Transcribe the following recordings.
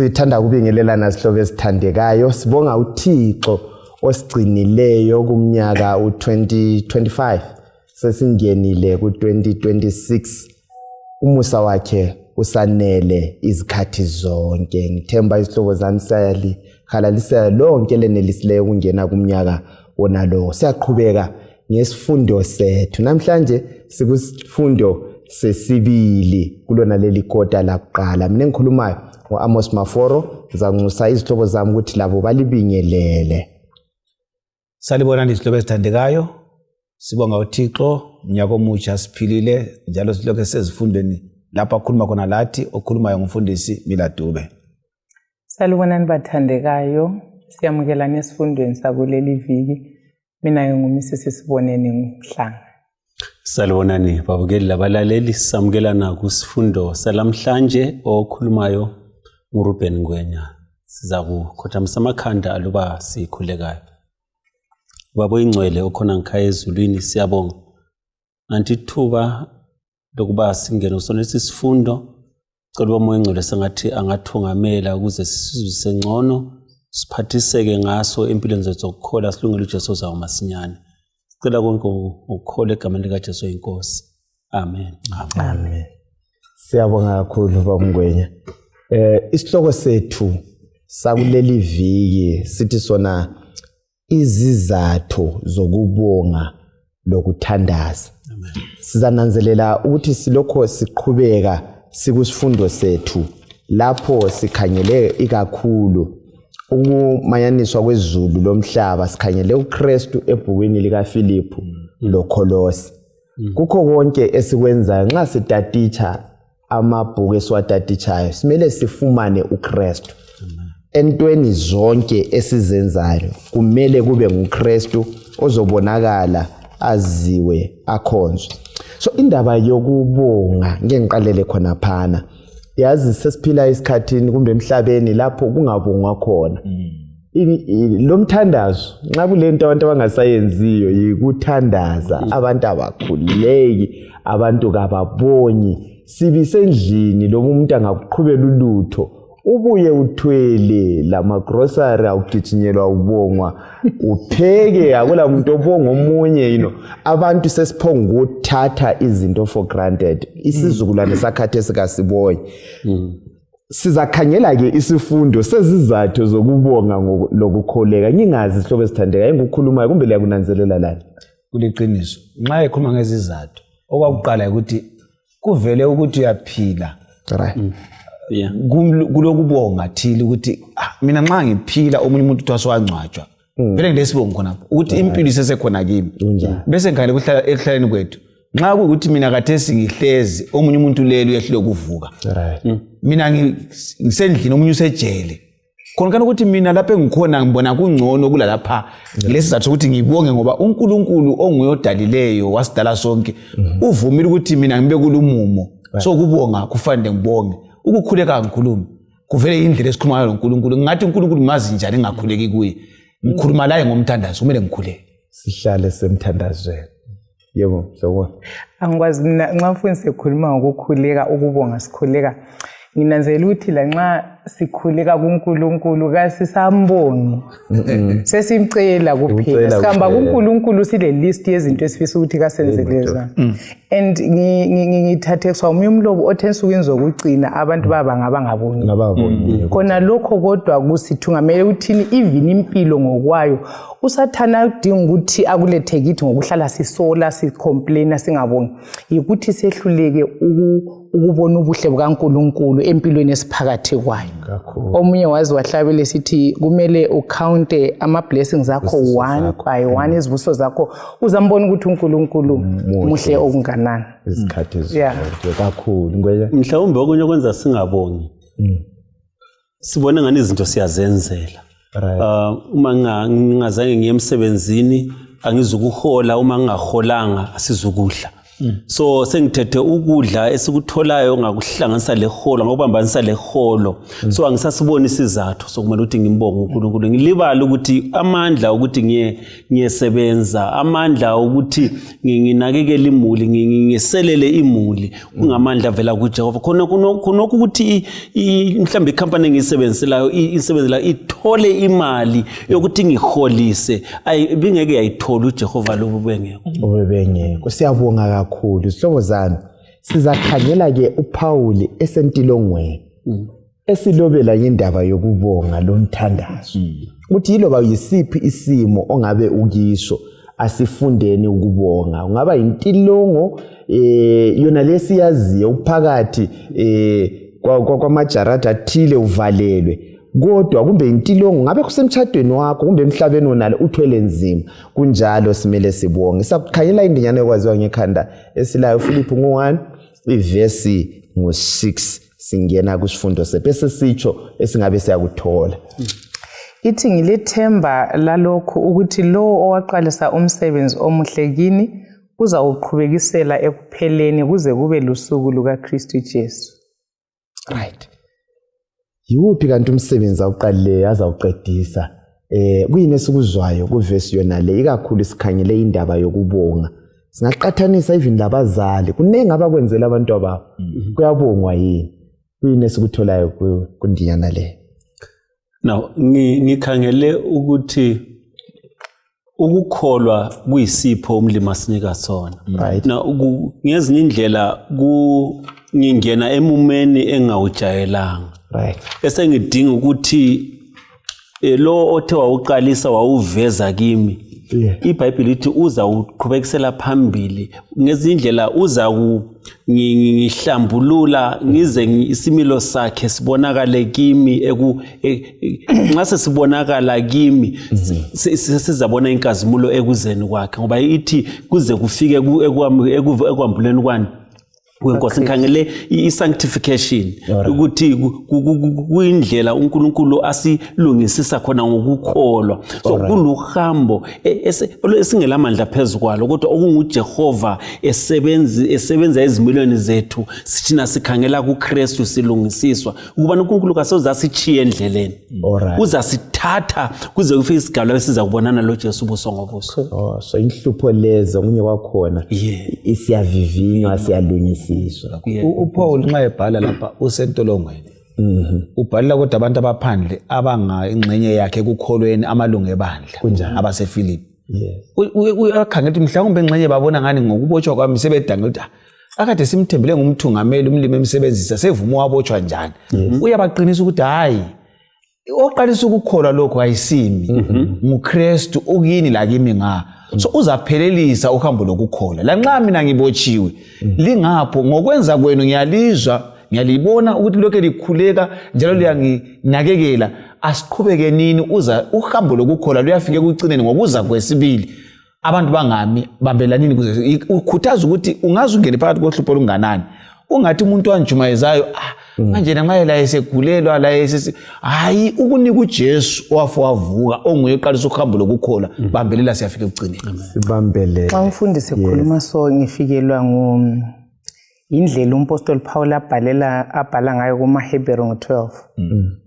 Sithanda ukubingelelana sihlobo esithandekayo. Sibonga uThixo osigcinileyo kumnyaka u2025. Sesingenile ku2026. Umusa wakhe usanele izikhathi zonke. Ngithemba izihlobo zami siyali halalisela lonke lenelisileyo ukungena kumnyaka wonalowo. Siyaqhubeka ngesifundo sethu. Namhlanje sikusifundo sesibili kulona leli kota lakuqala. Mina engikhulumayo ngu-Amos Maforo, ngizanxusa izihlobo zami ukuthi labo balibingelele. Salibonani izihlobo ezithandekayo, sibonga uThixo, mnyaka omutsha siphilile njalo silokhu sezifundweni lapho akhuluma khona lathi. Okhulumayo ngumfundisi Mila Dube. Salibonani bathandekayo, siyamukelana esifundweni sakuleli viki. Mina nginguMisisi Siboneni Mhlanga. Salibonani babukeli labalaleli, samukelana kusifundo salamhlanje. Okhulumayo nguRuben Ngwenya. Siza kukhothamisa amakhanda aluba sikhulekayo. Baba oyingcwele okhona ngikhaya ezulwini, siyabonga nanti ithuba lokuba singene kusona lesi sifundo. Cela uba Moya Oyingcwele sengathi angathungamela ukuze sisizwise ngcono, siphathiseke ngaso empilweni zethu zokukholwa, silungele uJesu ozayo masinyane. Sicela konke ngokukholwa egameni likaJesu inkosi. Amen. Amen. Siyabonga kakhulu baba Ngwenya. Isihloko sethu sakuleli viki sithi sona izizathu zokubonga lokuthandaza. Sizananzelela ukuthi silokho siqhubeka sikusifundo sethu lapho sikhangele ikakhulu ukumanyaniswa kwezulu lomhlaba, sikhangele uKristu ebhukwini likaFilipu loKholosi. Kukho konke esikwenzayo nxa sitatitsha amabhuku esiwatatitshayo, simele sifumane uKristu entweni zonke esizenzayo. Kumele kube nguKristu ozobonakala, aziwe, akhonzwe. So indaba yokubonga, ngeke ngiqalele khona phana. Yazi sesiphila esikhathini kumbe emhlabeni lapho kungabongwa khona. Lo mthandazo, nxa kulento abantu abangasayenziyo yikuthandaza. Abantu abakhuleki, abantu kababongi. Sibisendlini lo umuntu angakuqhubela ulutho, ubuye uthwele lamagrosari, awugijinyelwa ubongwa, upheke, akula muntu obonga omunye. Abantu sesiphonga ukuthatha izinto for granted. Isizukulwane sakhathesi kasibonye. Sizakhangela-ke isifundo sezizathu zokubonga lokukholeka. Ngingazi isihlobo esithandekayo engikukhulumayo kumbe liyakunanzelela lani. Kuliqiniso, nxa ekhuluma ngezizathu, okwakuqala ukuthi kuvele ukuthi uyaphila. Kulokubonga thile ukuthi mina nxa ngiphila, omunye umuntu kuthiwa sowangcwatshwa, vele ngilesibongo khonapho ukuthi impilo isesekhona kimi. Bese ngikhangele ekuhlaleni kwethu, nxa kuyikuthi mina khathesi ngihlezi, omunye umuntu leli uyehlule ukuvuka. Mina ngisendlini, omunye usejele khona. Kana ukuthi mina lapho engikhona ngibona kungcono kulalapha, lesi sizathu sokuthi ngibonge, ngoba uNkulunkulu onguye odalileyo wasidala sonke uvumile ukuthi mina ngibe kulumumo. So kubonga kufanele ngibonge. Ukukhuleka angikhulumi, kuvele indlela esikhuluma ngayo noNkulunkulu. Ngingathi uNkulunkulu mazi njani ngingakhuleki kuye? Ngikhuluma laye ngomthandazo, kumele ngikhuleke. Sihlale semthandazweni. Yebo, sawubona. Angikwazi mina nxa mfundisi ekhuluma ngokukhuleka, ukubonga, sikhuleka, nginanzelela ukuthi lanxa sikhuleka kuNkulunkulu kasisambongi, sesimcela kuphela. Ukucela Sihamba kuphela. kuNkulunkulu sile list yezinto esifisa ukuthi kasenzele zona. And ngithathekiswa omunye umlobo othe ensukwini zokugcina abantu baba ngabangabongi. Ngababongi. Khona lokho kodwa kusithungamele ukuthini? Even impilo ngokwayo, usathana udinga ukuthi akulethe kithi ngokuhlala sisola, sicomplaina, singabongi, yikuthi sehluleke ukubona ubuhle bukaNkulunkulu empilweni esiphakathi kwayo. Kakhulu. Omunye wazi wahlabele sithi kumele ukhawunte ama-blessings akho Izibusiso one zakho. by one, izibusiso zakho, uzambona ukuthi uNkulunkulu Muhle. muhle okunganani. Izikhathi Yeah. zonke kakhulu Ngwenya. Mhlawumbe okunye okwenza singabongi, sibone ngani izinto siyazenzela. Uma ngingazange ngiye emsebenzini angizukuhola, uma ngingaholanga asizukudla. So sengithethe ukudla esikutholayo ngakuhlanganisa leholo, ngakubambanisa leholo. So angisasiboni isizathu sokumele ukuthi ngimbonge uNkulunkulu, ngilibale ukuthi amandla ukuthi ngiyesebenza, amandla ukuthi nginakekele imuli, ngiselele imuli, kungamandla avela kuJehova. Khona khonokho ukuthi mhlawumbe ikhampani engiyisebenziselayo isebenzela ithole imali yokuthi ngiholise, ibingeke yayithola uJehova lobu bengekho. Ubebengekho. Siyabonga kakhulu zihlobo zami. Sizakhangela ke uPaul esentilongweni esilobela indaba yokubonga lomthandazo, ukuthi yiloba yisiphi isimo ongabe ukiso, asifundeni ukubonga. Ungaba intilongo yona lesiyaziyo, uphakathi kwamajarada athile uvalelwe, kodwa kumbe intilongo ngabe kusemtshadweni wakho, kumbe emhlabeni wonalo uthwele nzima, kunjalo simele sibonge. Sakukhanyela indinyana ekwaziwa ngekhanda esilayo, Philip ngu-1 ivesi ngu-6, singena kusifundo bese sitsho esingabe siyakuthola. Ithi, ngilethemba lalokhu, ukuthi lowo owaqalisa umsebenzi omuhle kini uzawuqhubekisela ekupheleni kuze kube lusuku lukaKristu Jesu. Right, yiwuphi kanti umsebenzi awuqalileyo azawuqedisa? Kuyini esikuzwayo kuvesi yona le? Ikakhulu sikhangele indaba yokubonga, singaqathanisa even labazali, kuningi abakwenzela abantu ababo, kuyabongwa yini? Kuyini esikutholayo kundinyana le? Now ngikhangele ukuthi ukukholwa kuyisipho umlimi asinika sona. Na ngezinye indlela ngingena emumeni engawujayelanga, esengidinga ukuthi lo othe wawuqalisa wawuveza kimi, iBhayibheli lithi uza uqhubekisela phambili. Ngezinye indlela uza ngihlambulula ngize isimilo sakhe sibonakale kimi. Nxa sesibonakala kimi, sizabona inkazimulo ekuzeni kwakhe, ngoba ithi kuze kufike ekwambuleni kwani kwenkosi. Ngikhangele i-sanctification, ukuthi kuyindlela uNkulunkulu asilungisisa khona ngokukholwa. So kuluhambo esingelamandla phezu kwalo, kodwa okunguJehova esebenza ezimilweni zethu. Sithina sikhangela kuKristu, silungisiswa ukubana uNkulunkulu kasoze asitshiye endleleni, uzasithatha kuze kufike isigaba esiza kubonana lo Jesu ubuso ngobuso. Oh, so inhlupho lezo okunye kwakhona siyavivinywa, siyalungisiswa. UPaul nxa ebhala lapha usentolongweni, ubhalela kodwa abantu abaphandle abangayingxenye yakhe ekukholweni, amalungu ebandla abaseFilipi. Uyakhangela ukuthi mhlawumbe engxenye babona ngani ngokubotshwa kwami sebedangela ukuthi, "Ah, akade simthembele ngumthungameli, umlimi emsebenzisa, sevuma wabotshwa njani?" Uyabaqinisa ukuthi hayi, oqalisa ukukholwa lokhu ayisimi, nguKristu ukini lakimi nga, so uzaphelelisa uhambo lokukholwa lanxa mina ngibotshiwe. Lingapho ngokwenza kwenu ngiyalizwa, ngiyalibona ukuthi lokhu likhuleka njalo liyanginakekela. Asiqhubeke nini, uza uhambo lokukholwa luyafika ekucineni ngokuza kwesibili. Abantu bangami, bambelanini kuze ukhuthaza ukuthi ungaze ungene phakathi kohlupho olunganani, ungathi umuntu wanjumayezayo, ah, manje nxa laye segulelwa laye sesi, hayi, ukunika uJesu owafa wavuka, onguye oqalisa uhambo lokukholwa. Bambelela, siyafika ekucineni. Sibambelele. Xa umfundisi ekhuluma so, ngifikelwa indlela umpostoli Paul abhala ngayo kumaHebheru ngo-12.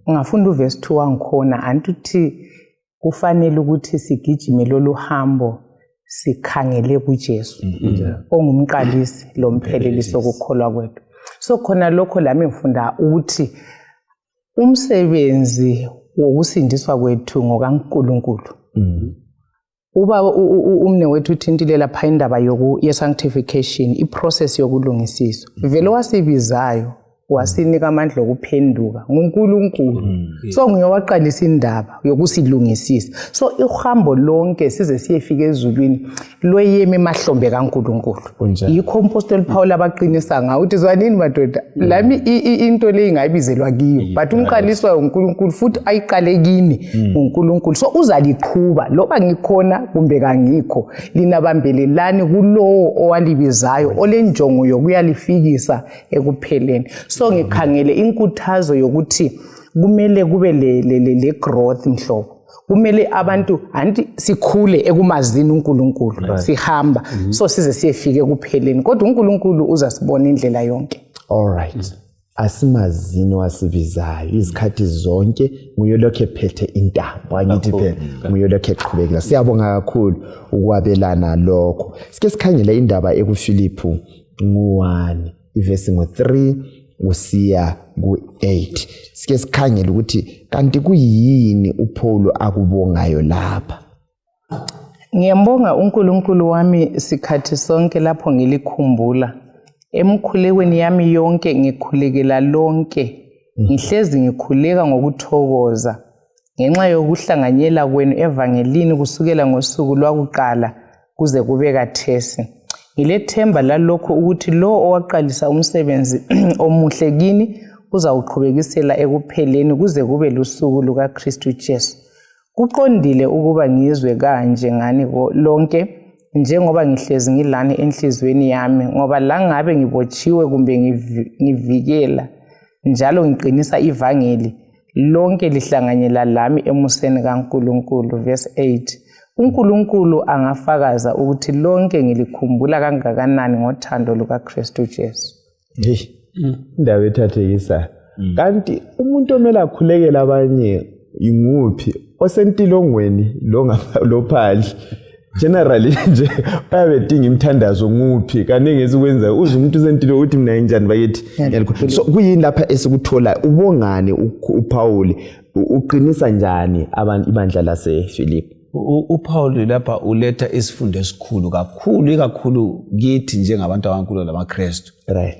Ungafunda uvesi 2 wangikhona, anti uthi kufanele ukuthi sigijime lolu hambo sikhangele kuJesu ongumqalisi lomphelelisi wokukholwa kwethu. So khona lokho lami ngifunda ukuthi umsebenzi wokusindiswa kwethu ngokaNkulunkulu. Uba umne wethu uthintile lapha indaba ye-sanctification, i-process yokulungisiswa. Vele wasibizayo wasinika amandla okuphenduka nguNkulunkulu, so nguye waqalisa indaba yokusilungisisa. So uhambo lonke size siyefika ezulwini lweyeme emahlombe kaNkulunkulu. Yikho umpostoli Paul abaqinisa ngawo ukuthi, zwanini madoda, lami into le ingabizelwa kiyo, but umqaliswa uNkulunkulu futhi ayiqale kini nguNkulunkulu, so uzaliqhuba loba ngikhona kumbe kangikho. Lina bambelelani kulowo owalibizayo, olenjongo yokuyalifikisa ekupheleni. So ngikhangele inkuthazo yokuthi kumele kube le growth mhlobo. Kumele abantu anti sikhule ekumazini uNkulunkulu, right. Sihamba so size siyefike kupheleni, kodwa uNkulunkulu uzasibona indlela yonke. All right. Asimazini wasibizayo izikhathi zonke, nguye lokhu ephethe intambo, angithi phela nguye lokhu eqhubekela. Siyabonga kakhulu ukwabelana lokho. Sike sikhangele indaba ekuFiliphu ngu-1 ivesi ngo-3 kusiya ku-8. Sike sikhangele ukuthi kanti kuyini uPaul akubongayo lapha. Ngiyambonga uNkulunkulu wami sikhathi sonke lapho ngilikhumbula. Emkhulekweni yami yonke ngikhulekela lonke. Ngihlezi ngikhuleka ngokuthokoza ngenxa yokuhlanganyela kwenu evangelini kusukela ngosuku lwakuqala kuze kube kathesi. Ngilethemba lalokhu ukuthi lo owaqalisa umsebenzi omuhle kini uzawuqhubekisela ekupheleni kuze kube lusuku lukaKristu Jesu. Kuqondile ukuba ngizwe kanje ngani lonke njengoba ngihlezi ngilani enhliziyweni yami, ngoba la ngabe ngibotshiwe kumbe ngivikela njalo ngiqinisa ivangeli, lonke lihlanganyela lami emuseni kaNkulunkulu. Verse 8. uNkulunkulu angafakaza ukuthi lonke ngilikhumbula kangakanani ngothando lukaKristu Jesu. Hey, indaba ethathekisa. Kanti umuntu omele akhulekele abanye inguphi, osentilongweni lo phandle? Generally nje bayabe bedinga imithandazo nguphi? Kaningi esikwenza uze umuntu usentilo uthi mina nginjani bakithi. So kuyini lapha esikuthola? Ubongani uPaul? Uqinisa njani abantu ibandla laseFilipi? UPaul lapha uletha isifundo esikhulu kakhulu, ikakhulu kithi njengabantu abankulu lamaKristu. Right.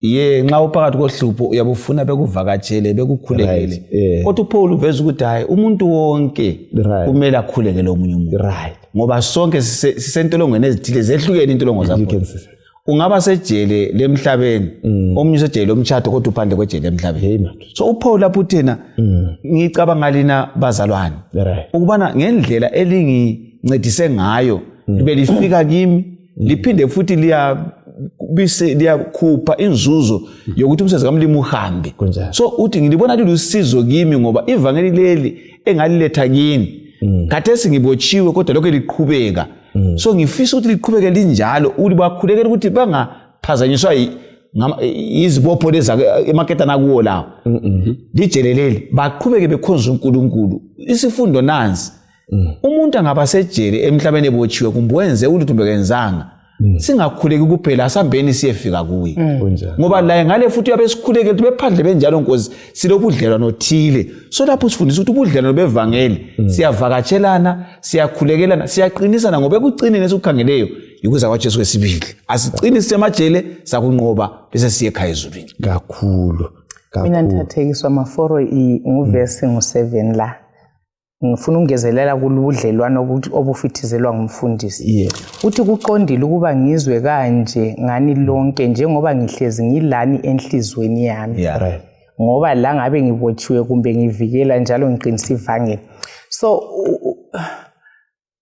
Ye, nxa uphakathi kohlupho uyabufuna bekuvakatshele, bekukhulekele. Right, yeah. Kodwa uPaul uveza ukuthi hayi, umuntu wonke kumele akhulekele omunye umuntu. Ngoba sonke sisentolongweni ezithile, zehlukene intolongo You zakho. can see. Ungaba sejele lemhlabeni, omunye usejele lomtshato, kodwa uphandle kwejele emhlabeni. Hey man. So uPaul lapho uthena ngicabanga lina bazalwane ukubana ngendlela elingincedise ngayo libe lifika kimi, liphinde futhi liya bise liyakhupha inzuzo yokuthi umsebenzi kaMlimu uhambe. Kunjalo. So uthi ngilibona lilusizo kimi, ngoba ivangeli leli engaliletha kini, khathesi ngibotshiwe, kodwa lokho liqhubeka. So ngifisa ukuthi liqhubeke linjalo, ukuthi bakhulekele ukuthi bangaphazanyiswa izibopho lezi emaketana kuwo lawo lijele leli, baqhubeke bekhonza uNkulunkulu. Isifundo nansi: umuntu angaba sejele emhlabeni ebotshiwe, kumbe wenze ulutho kumbe kenzanga, singakhuleki kuphela, asambeni siyefika kuye. Kunjalo. Ngoba laye ngale futhi uyabe sikhulekele ukuthi bephandle benjalo, Nkosi, silobudlelwano othile. So lapho sifundisa ukuthi ubudlelwano bevangeli, siyavakatshelana, siyakhulekelana, siyaqinisana, ngoba ekucineni esikukhangeleyo yikuza kwaJesu kwesibili. Asicini sisemajele, sakunqoba bese siye ekhaya ezulwini. Kakhulu. Mina Kakhulu. ngithathekiswa maforo nguvesi ngu-7 la. Ngifuna ukungezelela kulubudlelwano obufithizelwa ngumfundisi. Uthi kuqondile ukuba ngizwe kanje ngani lonke njengoba ngihlezi ngilani enhliziyweni yami. Ngoba la ngabe ngibotshiwe kumbe ngivikela njalo ngiqinisa ivangeli. So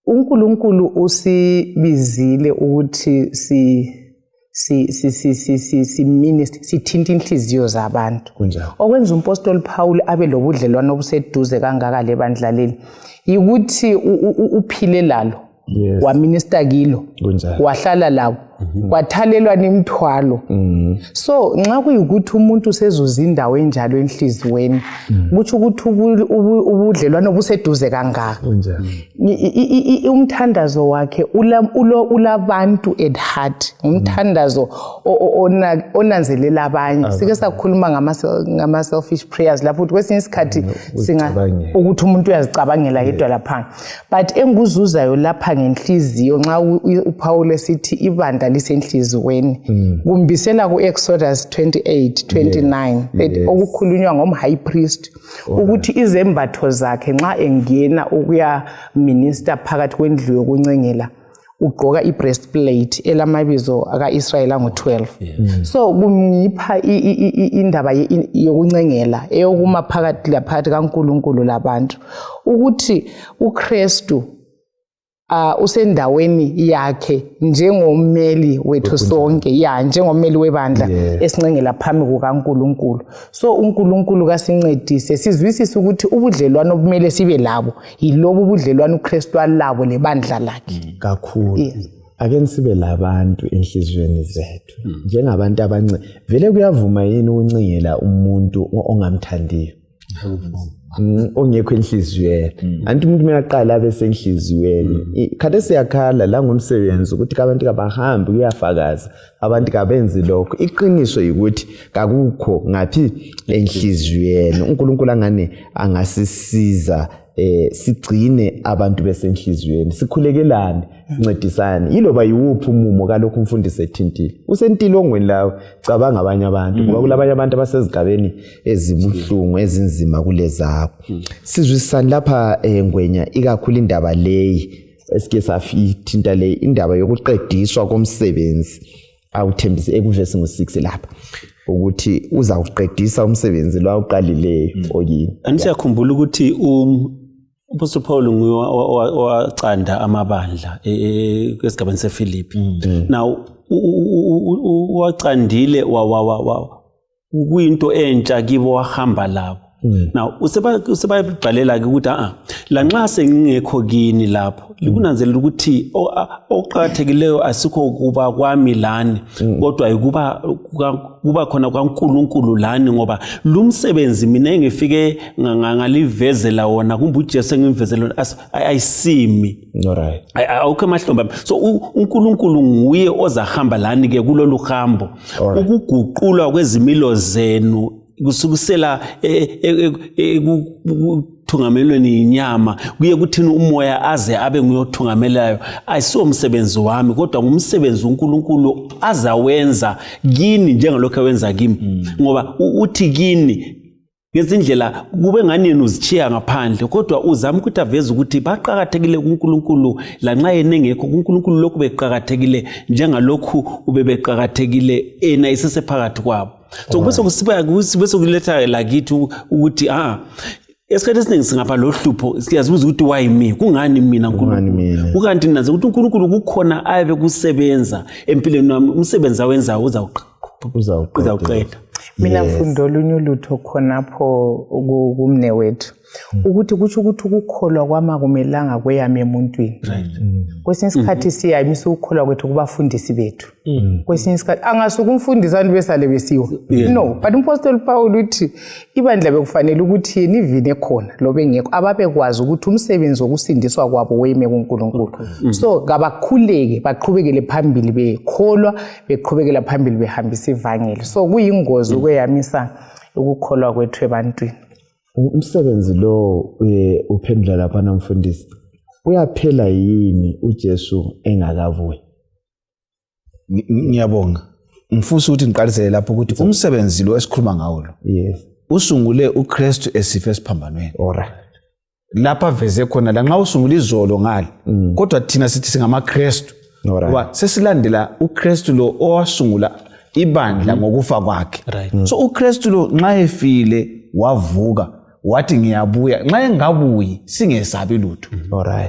uNkulunkulu usibizile ukuthi si si si si si si si minister, sithinta inhliziyo zabantu. Kunjalo. Okwenza umpostoli Paul abe lobudlelwano obuseduze kangaka lebandla leli yikuthi uphile lalo, waminister kilo, wahlala labo, wathalelwa nemithwalo. So nxa kuyikuthi umuntu usezuza indawo enjalo enhliziyweni, kutsho ukuthi ubudlelwano buseduze kangaka. Kunjalo. Umthandazo wakhe ulabantu at heart, ngumthandazo onanzelela abanye. Sike sakhuluma ngama-selfish prayers lapho, ukuthi kwesinye isikhathi Uzicabangela. Ukuthi umuntu uyazicabangela yedwa laphana. But engikuzuzayo lapha ngenhliziyo, nxa uPaul esithi ibandla lisenhliziyweni, kumbisela ku-Exodus 28 29 30, okukhulunywa ngom-high priest, ukuthi izembatho zakhe nxa engena ukuya minister phakathi kwendlu yokuncengela, ugqoka i-breastplate elamabizo aka-Israyeli angu-12. So kungipha indaba yokuncengela, eyokuma phakathi laphakathi kaNkulunkulu labantu, ukuthi uKristu Usendaweni yakhe njengommeli wethu sonke, ya, njengommeli webandla esincengela phambi kukaNkulunkulu. So uNkulunkulu kasincedise sizwisise ukuthi ubudlelwano obumele sibe labo yilobu ubudlelwano uKristu alabo lebandla lakhe. Kakhulu. Yes. Ake nisibe labantu enhliziyweni zethu njengabantu abancane. Vele kuyavuma yini ukuncingela umuntu ongamthandiyo, ongekho enhliziyweni? Anti umuntu uyaqala abe senhliziyweni. Khathesi siyakhala la ngomsebenzi ukuthi abantu kabahambi kuyafakaza, abantu kabenzi lokho. Iqiniso yikuthi kakukho ngaphi enhliziyweni. UNkulunkulu angane angasisiza sigcine abantu besenhliziyweni, sikhulekelane, sincedisane. Yiloba yiwuphi umumo kalokhu umfundisi ethintile, usentilongweni lawo, cabanga abanye abantu, ngoba kulabanye abantu abasezigabeni ezibuhlungu, ezinzima kulezakho. Sizwisisani lapha, Ngwenya, ikakhulu indaba leyi esike safithinta le indaba yokuqediswa komsebenzi awuthembise ekuvesi ngo-6 lapha, ukuthi uzawuqedisa umsebenzi lo awuqalileyo okini? Angithi siyakhumbula ukuthi uMpostoli Paul nguye owacanda amabandla esigabeni seFilipi. Now wacandile kuyinto entsha kibo, wahamba labo. Now usebabhalela ke ukuthi a lanxa sengingekho kini lapho, likunanzelela ukuthi okuqakathekileyo asikho kuba kwami lani, kodwa yikuba kuba khona kwaNkulunkulu lani, ngoba lumsebenzi mina engifike ngalivezela wona, kumbe uJesu engimvezela wona, ayisimi. Awukho emahlombe ami. So uNkulunkulu nguye ozahamba lani ke kulolu hambo, ukuguqulwa kwezimilo zenu kusukisela ekuthungamelweni yinyama kuye kuthini umoya aze abe nguye othungamelayo, ayisiwo msebenzi wami, kodwa ngumsebenzi uNkulunkulu azawenza kini njengalokhu awenza kimi. Ngoba uthi kini ngezindlela kube ngani yena uzitshiya ngaphandle, kodwa uzama ukuthi aveze ukuthi baqakathekile kuNkulunkulu, lanxa yena engekho kuNkulunkulu lokhu beqakathekile njengalokhu ubebeqakathekile ena esesephakathi kwabo. So bese kusiba bese kuletha lakithi ukuthi esikhathi esiningi singapha lo hlupho, siyazibuza ukuthi why me, kungani mina? Kungani Nkulunkulu? Mina? Kukanti naze ukuthi uNkulunkulu kukhona ayabe kusebenza empilweni wami, umsebenzi awenzayo Uzawuqeda. Uzawuqeda. Mina mfunda olunye ulutho khonapho kumne wethu, ukuthi kutsho ukuthi ukukholwa kwami akumelanga kweyami emuntwini. Kwesinye isikhathi siyayimisa ukukholwa kwethu kubafundisi bethu. Kwesinye isikhathi angasuka umfundisi, abantu besale besiwa. No, but umpostoli Paul uthi ibandla bekufanele ukuthi yena ivini ekhona loba engekho, ababekwazi ukuthi umsebenzi wokusindiswa kwabo weme kuNkulunkulu. So kabakhuleke, baqhubekele phambili bekholwa, beqhubekela phambili behambisa ivangeli. So kuyingozi ukweyamisa ukukholwa kwethu ebantwini. Umsebenzi lo uphendula laphana mfundisi, uyaphela yini uJesu engakabuyi? Ngiyabonga. Ngifisa ukuthi ngiqalisele lapho ukuthi umsebenzi lo esikhuluma ngawo lo usungule uKristu esife esiphambanweni, lapha aveze khona la nxa usungula izolo ngale, kodwa thina sithi singamaKristu ngoba sesilandela uKristu lo owasungula ibandla ngokufa kwakhe. So uKristu lo nxa efile wavuka, wathi ngiyabuya, nxa engabuyi singesabi lutho.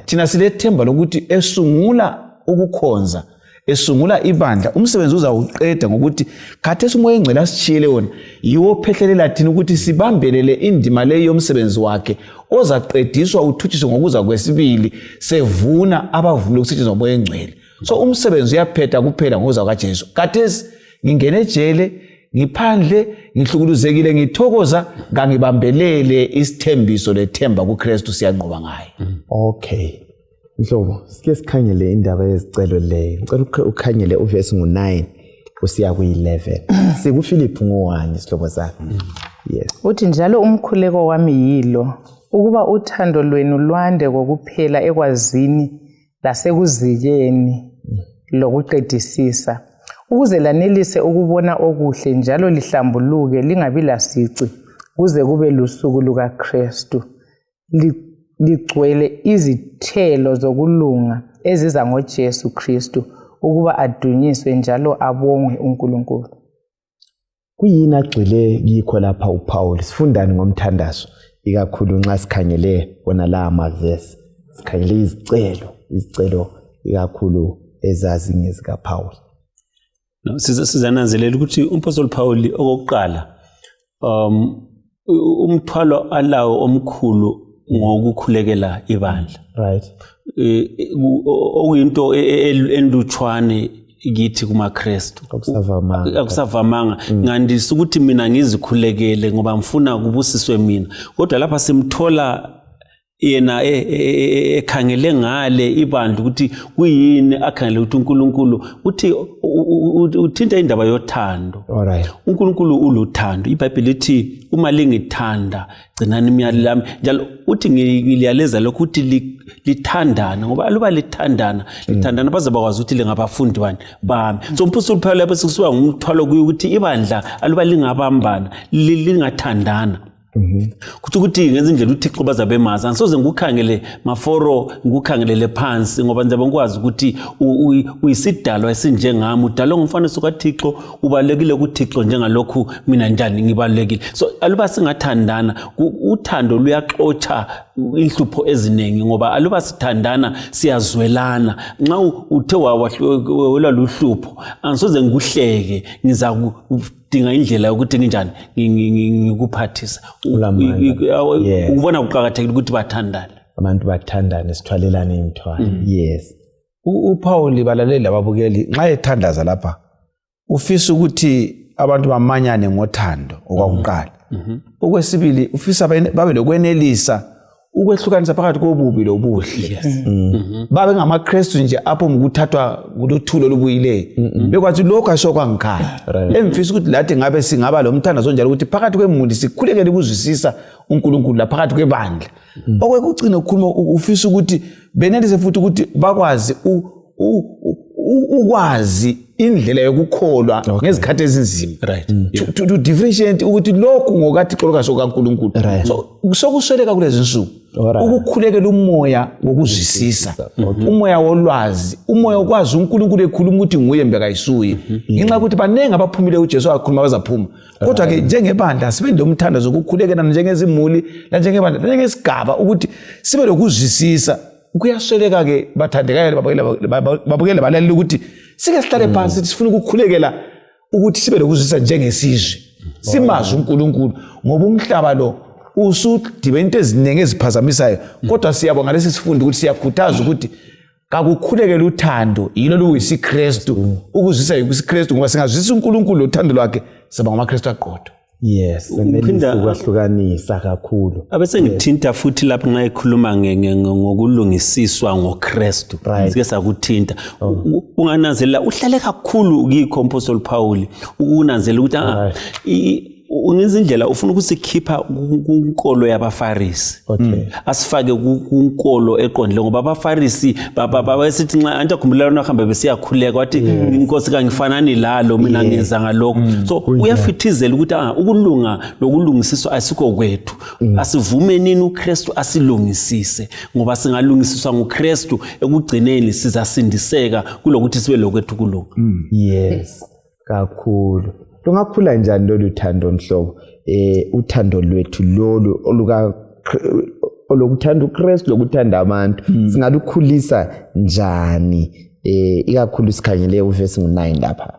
Thina silethemba lokuthi esungula ukukhonza, esungula ibandla, umsebenzi uzawuqeda, ngokuthi khathesi uMoya Engcwele asitshiyele wona yiwo ophehlelela thina ukuthi sibambelele indima leyi yomsebenzi wakhe ozaqediswa uthutshiswe ngokuza kwesibili, sevuna abavumile ukusetshenziswa ngoMoya Engcwele. So umsebenzi uyaphetha kuphela ngokuza kukaJesu. Khathesi ngingene ejele, ngiphandle, ngihlukuluzekile, ngithokoza, kangibambelele isithembiso lethemba kuKristu, siyanqoba ngaye. Okay. Mhlobo, sike sikhangele indaba yezicelo leyo. Ngicela ukhangele uvesi ngo-9 kusiya kuyi-11. SikuFiliphu ngo-1, sihlobo sami. Yes. Uthi njalo, umkhuleko wami yilo, ukuba uthando lwenu lwande kokuphela ekwazini lasekuzikeni lokuqedisisa, ukuze lanelise ukubona okuhle njalo lihlambuluke, lingabi lasici kuze kube lusuku lukaKristu, ligcwele izithelo zokulunga eziza ngoJesu Kristu, ukuba adunyiswe njalo abongwe uNkulunkulu. Kuyini agxile kikho lapha uPaul? Sifundani ngomthandazo, ikakhulu nxa sikhangele wona la amavesi? Sikhangele izicelo, izicelo ikakhulu ezazingezikaPhawuli. No, sizananzelela ukuthi umpostoli Paul okokuqala umthwalo alawo omkhulu ngokukhulekela ibandla. Right. Okuyinto enlutshwane kithi kumaKristu. Akusavamanga. Akusavamanga. Ngandisa ukuthi mina ngizikhulekele ngoba ngifuna kubusiswe mina. Kodwa lapha simthola yena ekhangele ngale ibandla ukuthi kuyini akhangele ukuthi uNkulunkulu uthi uthinta indaba yothando. Alright. uNkulunkulu uluthando. IBhayibheli lithi uma lingithanda gcinani imiyalelo yami, njalo uthi ngiliyaleza lokhu ukuthi lithandana, ngoba aluba lithandana lithandana baze bakwazi ukuthi lingabafundi bani bami. So umpostoli Paul lapho sekusuka ngumthwalo kuye ukuthi ibandla aluba lingabambana lingathandana. Kuthi ukuthi ngenza indlela uThixo bazabe mazi, angisoze ngikukhangele maforo ngikukhangelele phansi, ngoba ngizabe ngikwazi ukuthi uyisidalwa esinjengami, udalwe ngomfanekiso kaThixo, ubalulekile kuThixo njengalokhu mina njani ngibalulekile. So aluba singathandana, uthando luyaxotsha inhlupho eziningi, ngoba aluba sithandana siyazwelana. Nxa uthe wawelwa luhlupho, angisoze ngikuhleke, ngizakudinga indlela yokuthi nginjani ngikuphathisa. Ukubona kuqakathekile ukuthi bathandane, abantu bathandane, sithwalelane imithwalo. Yes. uPaul, balaleli lababukeli, nxa ethandaza lapha ufisa ukuthi abantu bamanyane ngothando okwakuqala. Okwesibili, ufisa babe lokwenelisa ukwehlukanisa phakathi kobubi lobuhle. Babe ngamaKristu nje apho ngukuthathwa kuluthulo olubuyileyo, bekwazi lokhu asokwangikhaya. Engifisa ukuthi lathi ngabe singaba lo mthandazo onjalo, ukuthi phakathi kwemuli sikhulekele ukuzwisisa uNkulunkulu, laphakathi kwebandla. Okwekugcina ukukhuluma, ufisa ukuthi benelise futhi ukuthi bakwazi ukwazi indlela yokukholwa ngezikhathi ezinzima. To differentiate ukuthi lokhu ngokaThixo, lokhu kaNkulunkulu. So sokusweleka kulezi nsuku ukukhulekela umoya wokuzwisisa, umoya wolwazi, umoya wokwazi uNkulunkulu ekhuluma ukuthi nguye mbe kayisuye, ngenxa yokuthi baningi abaphumile uJesu akhuluma bazaphuma. Kodwa-ke njengebandla sibe lomthandazo wokukhulekela njengezimuli lanjengebandla lanjengesigaba ukuthi sibe lokuzwisisa. Kuyasweleka-ke, bathandekayo babukele balalele, ukuthi sike sihlale phansi sithi sifuna ukukhulekela ukuthi sibe lokuzwisisa njengesizwe, simazi uNkulunkulu, ngoba umhlaba lo usudibe into eziningi eziphazamisayo. Kodwa siyabonga lesi sifundo ukuthi siyakhuthaza ukuthi kakukhulekele uthando, yilo luyisiKristu, ukuzwisisa yikusiKristu, ngoba singazwisisa uNkulunkulu lothando lwakhe siba ngamaKristu aqotho. Yes, senelisa ukwahlukanisa kakhulu. Abesengithinta futhi lapho nxa ekhuluma ngokulungisiswa ngoKristu. Sike sakuthinta. Ungananzelela uhlale kakhulu kikho umpostoli Paul, ukunanzelela ukuthi ngenza indlela ufuna ukusikhipha kunkolo yabaFarisi, asifake kunkolo eqondile, ngoba abaFarisi babesithi nxa anti akhumbula lona hambe besiyakhuleka wathi inkosi kangifanani lalo, mina ngenza ngalokho. So uyafithizela ukuthi ukulunga lokulungisiswa asikho kwethu, asivumenini uKristu asilungisise, ngoba singalungisiswa nguKristu ekugcineni sizasindiseka kulokuthi sibe lokwethu kulunga. Yes, kakhulu. Lungakhula njani lolu thando mhlobo? Uthando lwethu lolu oluka olokuthanda uKristu lokuthanda abantu, singalukhulisa njani? Ikakhulu sikhangele uvesi ngu9 lapha.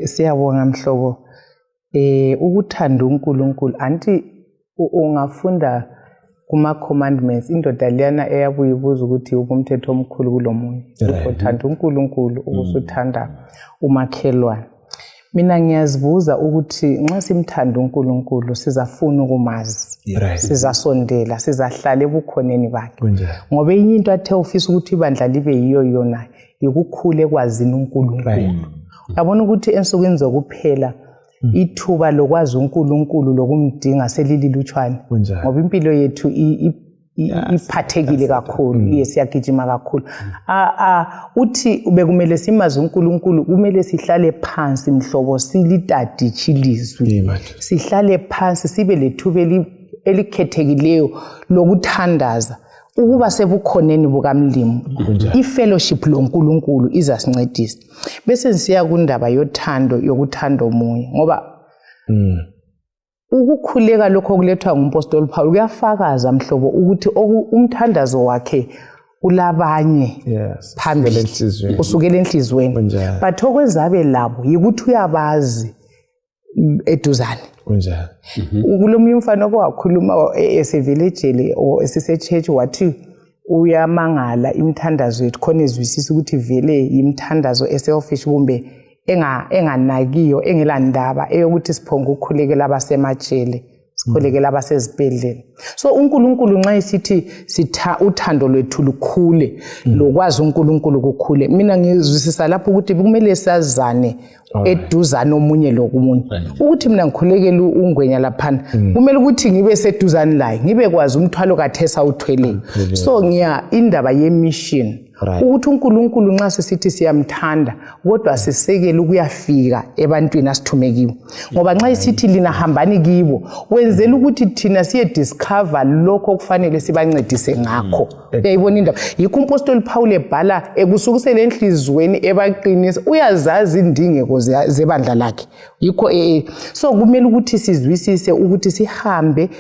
Siyabonga mhlobo. Ukuthanda uNkulunkulu, anti ungafunda kuma commandments, indoda liyana eyabuya ibuza ukuthi umthetho omkhulu kulomunye, uthanda uNkulunkulu ukusuthanda umakhelwane. Mina ngiyazibuza ukuthi nxa simthanda uNkulunkulu sizafuna ukumazi, sizasondela, sizahlala ebukhoneni bakhe, ngoba enye into athe ufisa ukuthi ibandla libe yiyo yona yikukhula ekwazini uNkulunkulu. Uyabona ukuthi ensukwini zokuphela ithuba lokwazi uNkulunkulu lokumdinga selililutshwane, ngoba impilo yethu iphathekile kakhulu, siyagijima kakhulu. Uthi bekumele simazi uNkulunkulu, kumele sihlale phansi mhlobo, silitaditshe ilizwi, sihlale phansi, sibe lethuba elikhethekileyo lokuthandaza, ukuba sebukhoneni bukaMlimu. I-fellowship loNkulunkulu izasincedisa. Bese ngisiya kundaba yothando, yokuthanda omunye, ngoba Ukukhuleka lokho okulethwa ngumpostoli Paul kuyafakaza mhlobo ukuthi umthandazo wakhe ulabanye phambili, usukela enhliziyweni. But okwenzabe labo yikuthi uyabazi eduzane. Kunjalo. Kulomunye umfana okwakhuluma esevele ejele or esise-church, wathi uyamangala imithandazo yethu khona ezwisisa ukuthi vele yimthandazo eselfish kumbe enganakiyo, engelandaba, eyokuthi siphonge ukukhulekela abasemajele, sikhulekela abasezibhedlela. So uNkulunkulu nxa esithi sitha uthando lwethu lukhule, lokwazi uNkulunkulu kukhule, mina ngizwisisa lapho ukuthi kumele sazane eduzane omunye lokumunye. Ukuthi mina ngikhulekele uNgwenya laphana, kumele ukuthi ngibe seduzane laye, ngibe kwazi umthwalo kathesa awuthweleyo. So ngiya indaba ye-mission, ukuthi uNkulunkulu nxa sisithi siyamthanda kodwa sisekele ukuyafika ebantwini asithume kibo, ngoba nxa isithi lina hambani kibo, wenzela ukuthi thina siye discover lokho okufanele sibancedise ngakho. Uyayibona indaba? Yikho umpostoli Paul ebhala ekusukisela enhliziyweni, ebaqinisa, uyazazi indingeko zebandla lakhe. Yikho so kumele ukuthi sizwisise ukuthi sihambe,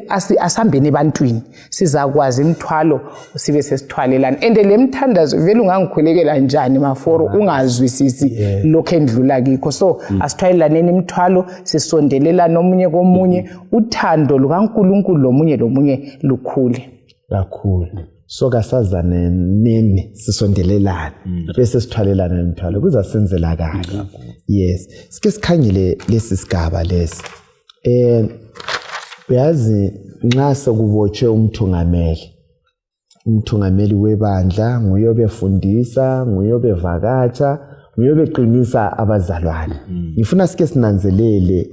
asihambeni ebantwini, sizakwazi imithwalo sibe sesithwalelana. And le mthandazo vele ungangikhulekela njani maforo ungazwisisi lokho endlula kikho? So asithwalelaneni imithwalo, sisondelelane omunye komunye, uthando lukaNkulunkulu lomunye lomunye lukhule kakhulu. So kasazane nini, sisondelelane, bese sithwalelana imithwalo, kuzasenzela kahle. Yes, sike sikhangele lesi sigaba lesi. Uyazi, nxa sekubotshwe umthungameli webandla, nguye obefundisa, nguye obevakatsha, nguye obeqinisa abazalwane. Ngifuna sike sinanzelele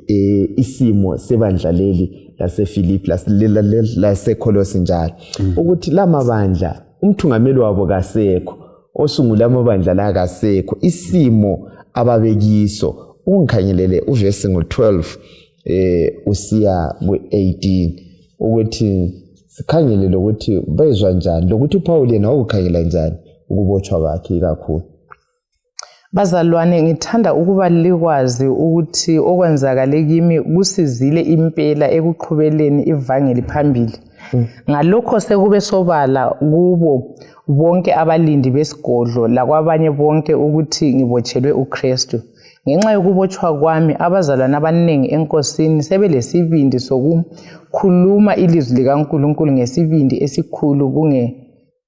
isimo sebandla leli laseFilipi, laseKholosi njalo, ukuthi la mabandla umthungameli wabo kasekho, osungule amabandla la kasekho, isimo ababekiso. Ungikhangelele uvesi ngo-12 usiya ku-18, ukuthi sikhangele lokuthi bezwa njani, lokuthi uPaul yena wakukhangela njani ukubotshwa kwakhe ikakhulu. Bazalwane, ngithanda ukuba likwazi ukuthi okwenzakale kimi kusizile impela ekuqhubeleni ivangeli phambili. Ngalokho sekube sobala kubo bonke abalindi besigodlo lakwabanye bonke ukuthi ngibotshelwe uKristu. Ngenxa yokubotshwa kwami, abazalwane abaningi eNkosini sebelesibindi sokukhuluma ilizwi likaNkulunkulu ngesibindi esikhulu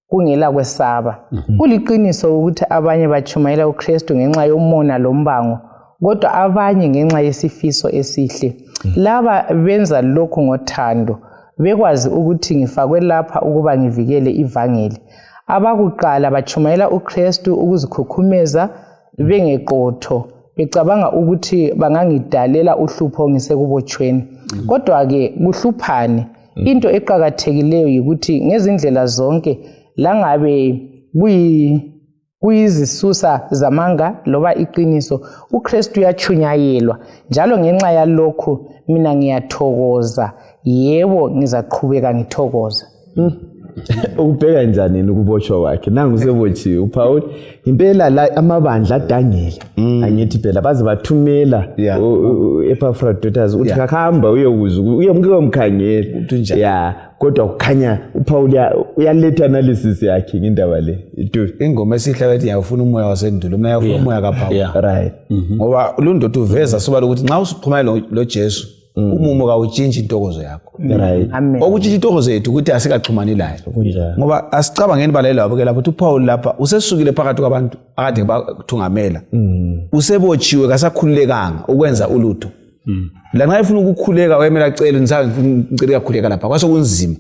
kungela kwesaba. Kuliqiniso ukuthi abanye batshumayela uKristu ngenxa yomona lombango, kodwa abanye ngenxa yesifiso esihle. Laba benza lokhu ngothando, bekwazi ukuthi ngifakwe lapha ukuba ngivikele ivangeli. Abakuqala batshumayela uKristu ukuzikhukhumeza bengeqotho, becabanga ukuthi bangangidalela uhlupho ngisekubotshweni. Kodwa-ke kuhluphani? Into eqakathekileyo yikuthi ngezindlela zonke, langabe kuyizisusa zamanga loba iqiniso, uKristu uyatshunyayelwa, njalo ngenxa yalokhu mina ngiyathokoza. Yebo, ngizaqhubeka ngithokoza. Ukubheka njani yena ukubotshwa kwakhe? Nangu usebotshiwe uPaul impela, la amabandla adangile. Angithi phela baze bathumela Epaphroditus uthi hamba uyekuzwa, uyomkhangela Ukuthi unjani. Ya, kodwa kukhanya uPaul uyaletha analysis yakhe ngendaba le. Ingoma esihle ethi ngiyawufuna umoya wasendulo, mina ngiyawufuna umoya kaPaul. Ngoba lundoda uveza sobala ukuthi nxa usuxhumane lo Jesu, umumo kawutshintshi intokozo yakho. Right. Amen. Okutshintsha intokozo yethu ukuthi asikaxhumani laye. Kunjalo. Ngoba asicabangeni balaleli wabo lapho ukuthi uPaul lapha usesukile phakathi kwabantu akade bathungamela, usebotshiwe, kasakhululekanga ukwenza ulutho. Lanxa efuna ukukhuleka wayemele acele, ngicela uyakhuleka lapha, kwasokunzima.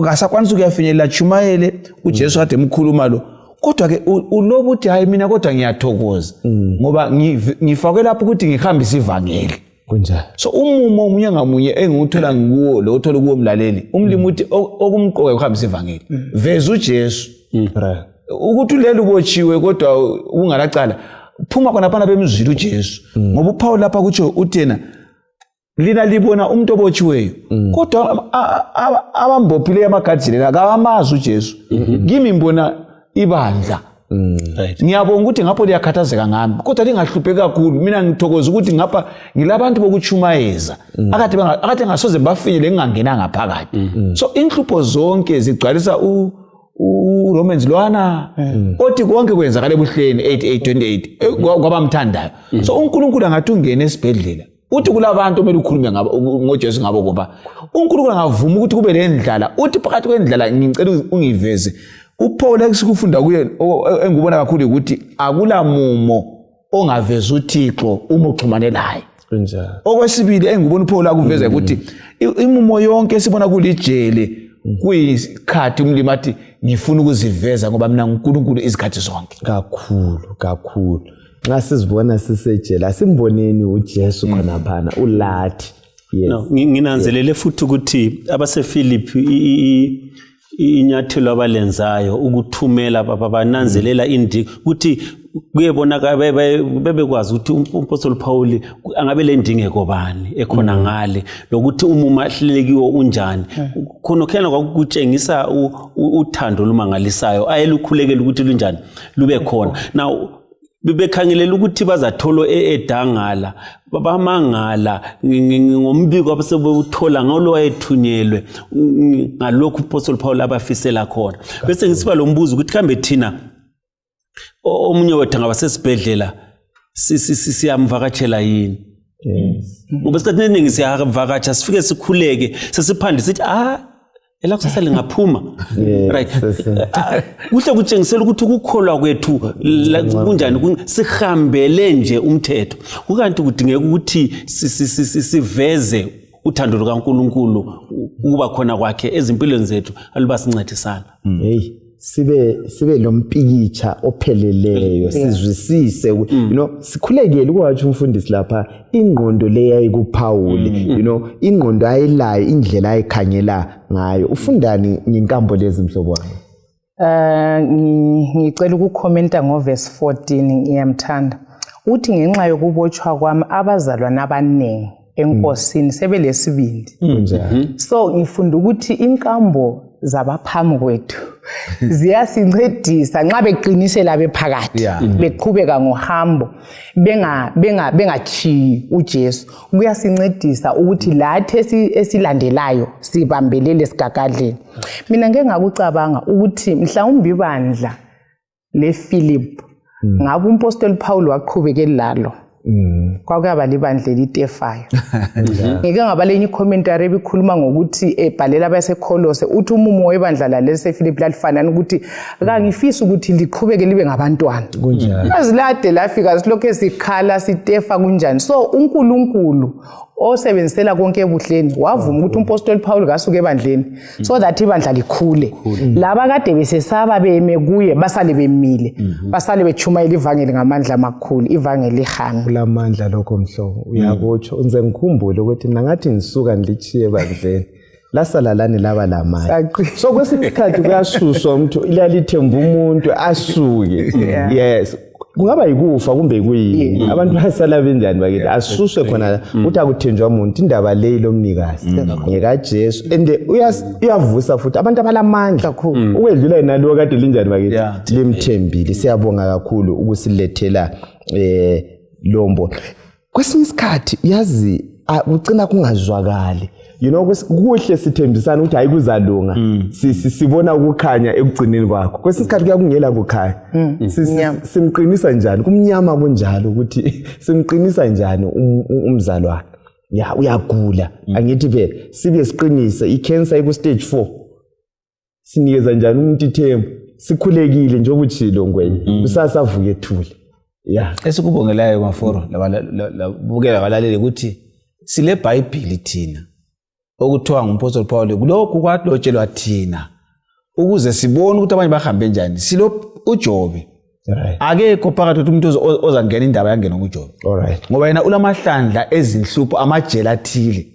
Kasakwanisi ukuyafinyelela atshumayele uJesu kade emkhuluma lo. Kodwa-ke uloba uthi hayi, mina kodwa ngiyathokoza ngoba ngifakwe lapho ukuthi ngihambise ivangeli. Kunjalo. So umumo omunye ngamunye engiwuthola ngikuwo lo uthola kuwo mlaleli umlimi uthi okumqoka ukuhambisa ivangeli, veza uJesu. Ukuthi ulele ubotshiwe kodwa ungalacala, phuma khonaphana bemzwile uJesu. Ngoba uPaul lapha kutsho uthi yena lina libona umuntu obotshiweyo, kodwa abambophileyo amagajini la kabamazi uJesu. Kimi ngibona ibandla. Right. Ngiyabonga ukuthi ngapho liyakhathazeka ngami, kodwa lingahlupheki kakhulu. Mina ngithokoza ukuthi ngapha ngilabantu bokutshumayeza akade ngasoze bafinyele ngingangenanga phakathi. So inhlupho zonke zigcwalisa uRomans lwana othi konke kwenzakala ebuhleni 8828 kwabamthandayo. So uNkulunkulu angathi ungene esibhedlela, uthi kulabantu omele ukhulume ngabo ngoJesu ngabo, ngoba uNkulunkulu angavuma ukuthi kube lendlala, uthi phakathi kwendlala ngicela ungiveze. UPaul esikufunda kuye engikubona kakhulu ukuthi akula mumo ongaveza uThixo uma uxhumane laye. Kunjalo. Okwesibili engibona uPaul akuveza ukuthi imumo yonke esibona kulijele kuyisikhathi umlimi athi ngifuna ukuziveza ngoba mina nguNkulunkulu izikhathi zonke. Kakhulu kakhulu. Nxa sizibona sisejele, asimboneni uJesu khonaphana ulathi. Yes. No, nginanzelele futhi ukuthi abaseFilipi inyathelo abalenzayo ukuthumela bananzelela indi ukuthi kuyebonakala bebekwazi ukuthi umpostoli Paul angabe le ndingeko bani ekhona ngale, lokuthi umumo ahlelekiwe unjani khona khona. Kwakutshengisa uthando olumangalisayo ayelukhulekela ukuthi lunjani lube khona. Now bebekhangelela ukuthi bazathola edangala, bamangala ngombiko abasebewuthola ngalo wayethunyelwe ngalokhu uPostoli Paul abafisela khona. Bese ngisiba lo mbuzo ukuthi kambe thina omunye wethu angaba sesibhedlela, siyamvakatshela yini? Ngoba esikhathini esiningi siyavakatsha, sifike sikhuleke, sesiphande sithi, ah, elakusasa lingaphuma, right? Ah, kuhle kutshengisela ukuthi ukukholwa kwethu kunjani, sihambele nje umthetho, kukanti kudingeka ukuthi siveze uthando lukaNkulunkulu, ukuba khona kwakhe ezimpilweni zethu aluba sincedisana. Hey, sibe lompikitsha opheleleyo, sizwisise sikhulekele ukwatsho umfundisi lapha ingqondo le yayikuPhawuli, ingqondo ayilayo, indlela ayikhangela ngayo. Ufundani ngenkambo lezi, mhlobo wami? Ngicela ukukhomenta ngoverse 14, ngiyamthanda. Uthi ngenxa yokubotshwa kwami abazalwane abaningi enkosini sebelesibindi. Kunjani? So ngifunda ukuthi inkambo zabaphambi kwethu ziyasincedisa nxa beqinisela bephakathi, beqhubeka ngohambo, benga benga bengachiyi uJesu. Kuyasincedisa ukuthi lathi esilandelayo sibambelele sigagadleni. Mina ngeke ngakucabanga ukuthi mhlawumbe ibandla lePhilip, ngabe umpostoli Paul waqhubekela lalo, kwakuyaba libandla elitefayo. Ngike ngaba lenye i-commentary ebikhuluma ngokuthi ebhalela abaseKholose, uthi umumo webandla laleliseFilipi lalifanana ukuthi kangifisi ukuthi liqhubeke libe ngabantwana. Kunjalo. Azilade lafika silokhu sikhala sitefa kunjani. So uNkulunkulu osebenzisela konke ebuhleni wavuma ukuthi umpostoli Paul kasuke ebandleni so that ibandla likhule. Laba kade besesaba beme kuye basale bemile, basale bechumayela ivangeli ngamandla amakhulu, ivangeli lihambe. Kulamandla lokho, mhlobo, uyakutsho nze ngikhumbule ukuthi mina ngathi ngisuka ngilitshiye ebandleni, lasala lani laba lamali. So kwesinye isikhathi kuyasuswa umuntu, liyalithemba umuntu asuke. Yes, kungaba yikufa kumbe yikuyini, abantu basala benjani bakithi? Asuswe khona ukuthi akuthenjwa muntu, indaba leyi lomnikazi ngekaJesu, and uyavusa futhi abantu abalamandla Kakhulu. ukwedlula yena lo kade linjani bakithi limthembile. Siyabonga kakhulu ukusilethela lombo. Kwesinye isikhathi yazi kucina kungazwakali, kuhle sithembisana ukuthi hayi, kuzalunga. Sibona ukukhanya ekugcineni kwakho. Kwesinye isikhathi kuyakungela kukhanya. Simqinisa njani kumnyama kunjalo, ukuthi simqinisa njani umzalwane ya uyagula? Angithi phela sibe siqinise i-cancer iku-stage 4, sinikeza njani umuntu ithemba sikhulekile njengoba utshilo Ngwenye, kusasa avuke ethule ya? Esikubongelayo maforo labukela abalaleli ukuthi sile Bhayibhili thina okuthiwa ngumpostoli Paul, kulokhu kwalotshelwa thina ukuze sibone ukuthi abanye bahambe njani. Silo uJobe, akekho phakathi ukuthi umuntu ozangena indaba yangena kuJobe, ngoba yena ulamahlandla ezinhlupho, amajele athile,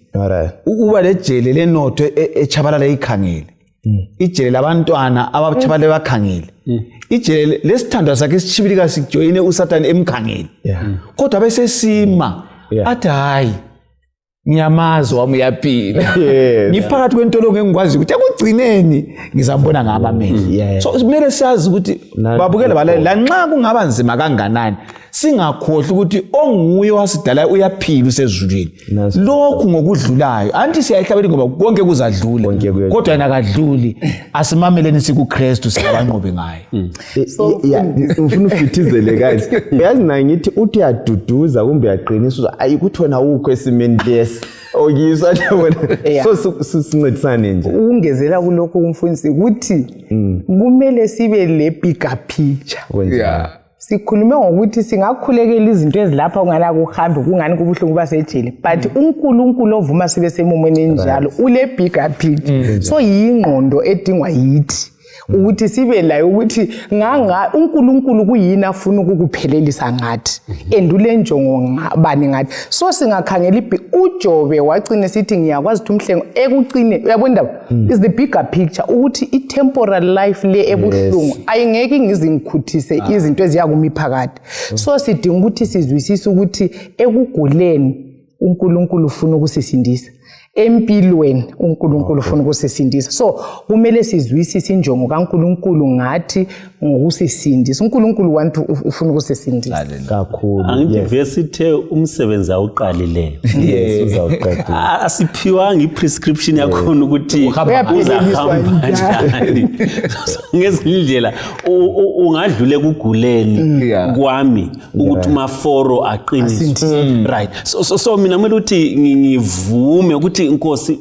ukuba lejele lenotho echabalala ikhangele, ijele labantwana abatshabalala bakhangele, ijele lesithandwa sakhe esitshibilika sijoyine uSathane emkhangele, kodwa besesima athi hayi. Ngiyamazi wami uyaphila. Yes. Ngiphakathi kwentolongo engikwazi ukuthi ekugcineni ngizambona ngami amehlo. So kumele siyazi ukuthi babukele balale lanxa kungaba nzima kanganani, singakhohlwa ukuthi onguye owasidalayo uyaphila, usezulwini. Lokhu ngokudlulayo anti siyayihlabela ngoba konke kuzadlula, Konke kuyadlula. kodwa yena akadluli. Asimameleni sikuKristu, singabanqobi ngaye. Yeah, ngifuna ufithizele guys. Uyazi na ngithi uthi uyaduduza kumbe uyaqinisa, uzwa ayi ukuthi wena ukho esimeni lesi okiswa yabona. So sincedisane nje. Ukungezela kulokhu kumfundisi ukuthi kumele sibe le bigger picture. Kunjalo. Sikhulume ngokuthi singakhulekela izinto ezilapha kungani akuhambi, kungani kubuhlungu basejele, but uNkulunkulu ovuma sibe semumweni enjalo ule bigger picture. So yingqondo edingwa yithi ukuthi sibe layo ukuthi nganga uNkulunkulu kuyini afuna ukukuphelelisa ngathi and ulenjongo bani ngathi. So singakhangela uJobe wagcina sithi ngiyakwazi ukuthi umhlengo ekucine, uyabona indaba is the bigger picture, ukuthi i-temporal life le ebuhlungu ayingeke ngizingikhuthise izinto eziya kumiphakathi. So sidinga ukuthi sizwisise ukuthi ekuguleni uNkulunkulu ufuna ukusisindisa, empilweni uNkulunkulu ufuna ukusisindisa. So kumele sizwisise injongo kaNkulunkulu ngathi ngokusisindisa. uNkulunkulu want ufuna ukusisindisa. Kakhulu. Angithi yes. Vesi ithe umsebenzi awuqalileyo Yes, uzawuqedisa. Asiphiwanga i-prescription yakhona ukuthi Uhamba uzahamba njani. So, ngezinye indlela ungadlula ekuguleni kwami ukuthi umaforo aqiniswe, right? So mina kumele ukuthi ngivume ukuthi inkosi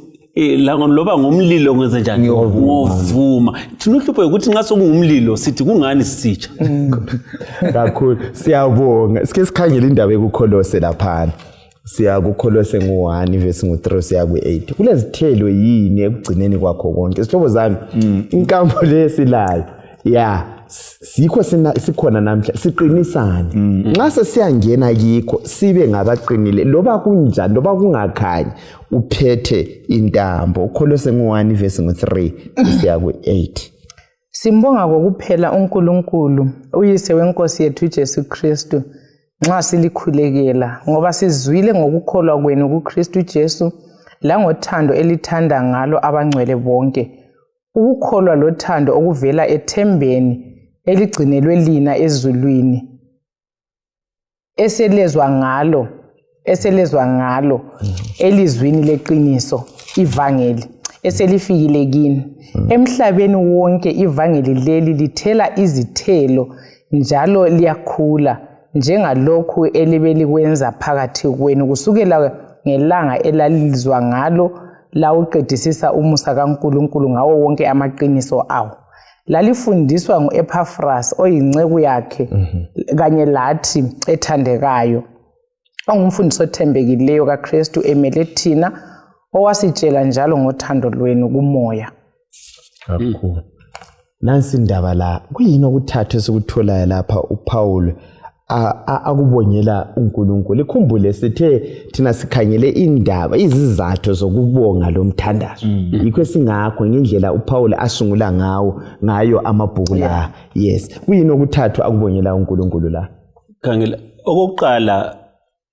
loba ngomlilo ngenze njani, ngovuma. Thina uhlupho ukuthi nxa sokungumlilo sithi kungani sisitsha. Kakhulu, siyabonga. Sike sikhangele indaba ekuKholose laphana. Siya kuKholose ngu-1 ivesi ngu-3 siya ku-8. Kulezithelo yini ekugcineni kwakho konke, sihlobo zami? Inkambo le silayo ya sikho sikhona namhla, siqinisane. Nxa sesiyangena kikho sibe ngabaqinile, loba kunjani, loba kungakhanyi, uphethe intambo. UKholose ngu-1 ivesi ngu-3 siya ku-8. Simbonga kokuphela uNkulunkulu uyise wenkosi yethu uJesu Kristu nxa silikhulekela, ngoba sizwile ngokukholwa kwenu kuKristu Jesu langothando elithanda ngalo abangcwele bonke, ukukholwa lothando okuvela ethembeni eligcinelwe lina ezulwini, eselezwa ngalo elizwini leqiniso, ivangeli eselifikile kini. Emhlabeni wonke ivangeli leli lithela izithelo njalo liyakhula, njengalokhu elibe likwenza phakathi kwenu kusukela ngelanga elalizwa ngalo lawuqedisisa umusa kaNkulunkulu ngawo wonke amaqiniso awo. Lalifundiswa ngu-Ephafras oyinceku yakhe kanye lathi ethandekayo, ongumfundisi othembekileyo kaKristu emele thina, owasitshela njalo ngothando lwenu kumoya. Kakhulu. Nansi indaba la, kuyini okuthathu esikutholayo lapha uPaul akubongela uNkulunkulu? Ikhumbule sithe thina sikhangele indaba izizathu zokubonga lo mthandazo, yikho esingakho ngendlela uPaul asungula ngayo amabhuku la. Yes, kuyini okuthathu akubongela uNkulunkulu la? Khangela, okokuqala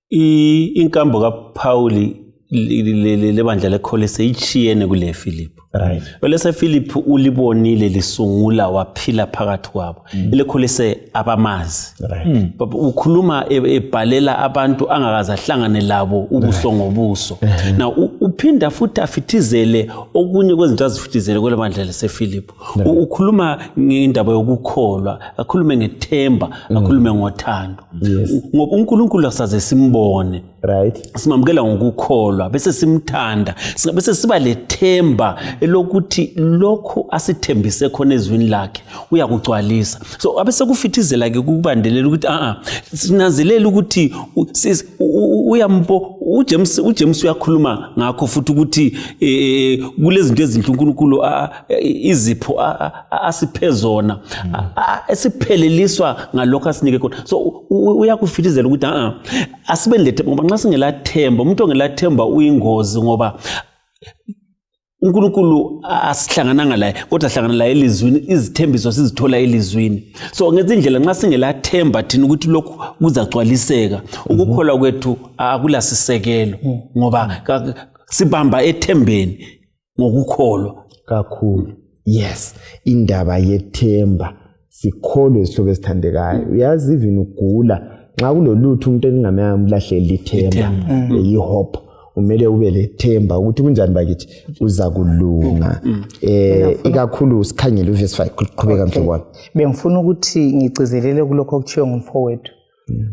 inkambo kaPauli lebandla leKholose ichiyene kule Philip. Elese Philip ulibonile lisungula, waphila phakathi kwabo. EleKholose abamazi. Baba, ukhuluma ebhalela abantu angakaze ahlangane labo ubuso ngobuso. Now uphinda futhi afithizele okunye kwezinto azifithizele kwelo bandla lesePhilip. Ukhuluma ngendaba yokukholwa, akhulume ngethemba, akhulume ngothando. Ngoba uNkulunkulu asaze simbone, simamukela ngokukholwa bese simthanda, bese siba lethemba elokuthi lokhu asithembise khona ezwini lakhe uyakugcwalisa. So abese kufithizela ke kubandelela ukuthi a sinanzelela ukuthi uyambo uJames uyakhuluma ngakho futhi ukuthi kulezinto ezinhle uNkulunkulu izipho asiphe zona esipheleliswa ngalokho asinike khona. So uyakufithizela ukuthi a asibe lethemba, ngoba nxa singelathemba, umuntu ongelathemba uyingozi, ngoba uNkulunkulu asihlangananga laye kodwa hlangana laye elizwini, izithembiso sizithola elizwini. So ngenza indlela nxa singelathemba thina ukuthi lokhu kuzagcwaliseka, ukukholwa kwethu akulasisekelo, ngoba sibamba ethembeni ngokukholwa kakhulu. Yes, indaba yethemba, sikholwe izihlobo ezithandekayo. Uyazi, even ugula, nxa kulolutho umuntu engingamlahleli ithemba, yi-hope. Umele ube lethemba ukuthi kunjani bakithi, uza kulunga. Ikakhulu sikhangele uvesi 5. Qhubeka, mhlobo wami. Bengifuna ukuthi ngigcizelele kulokho okutshiwo ngumfowethu.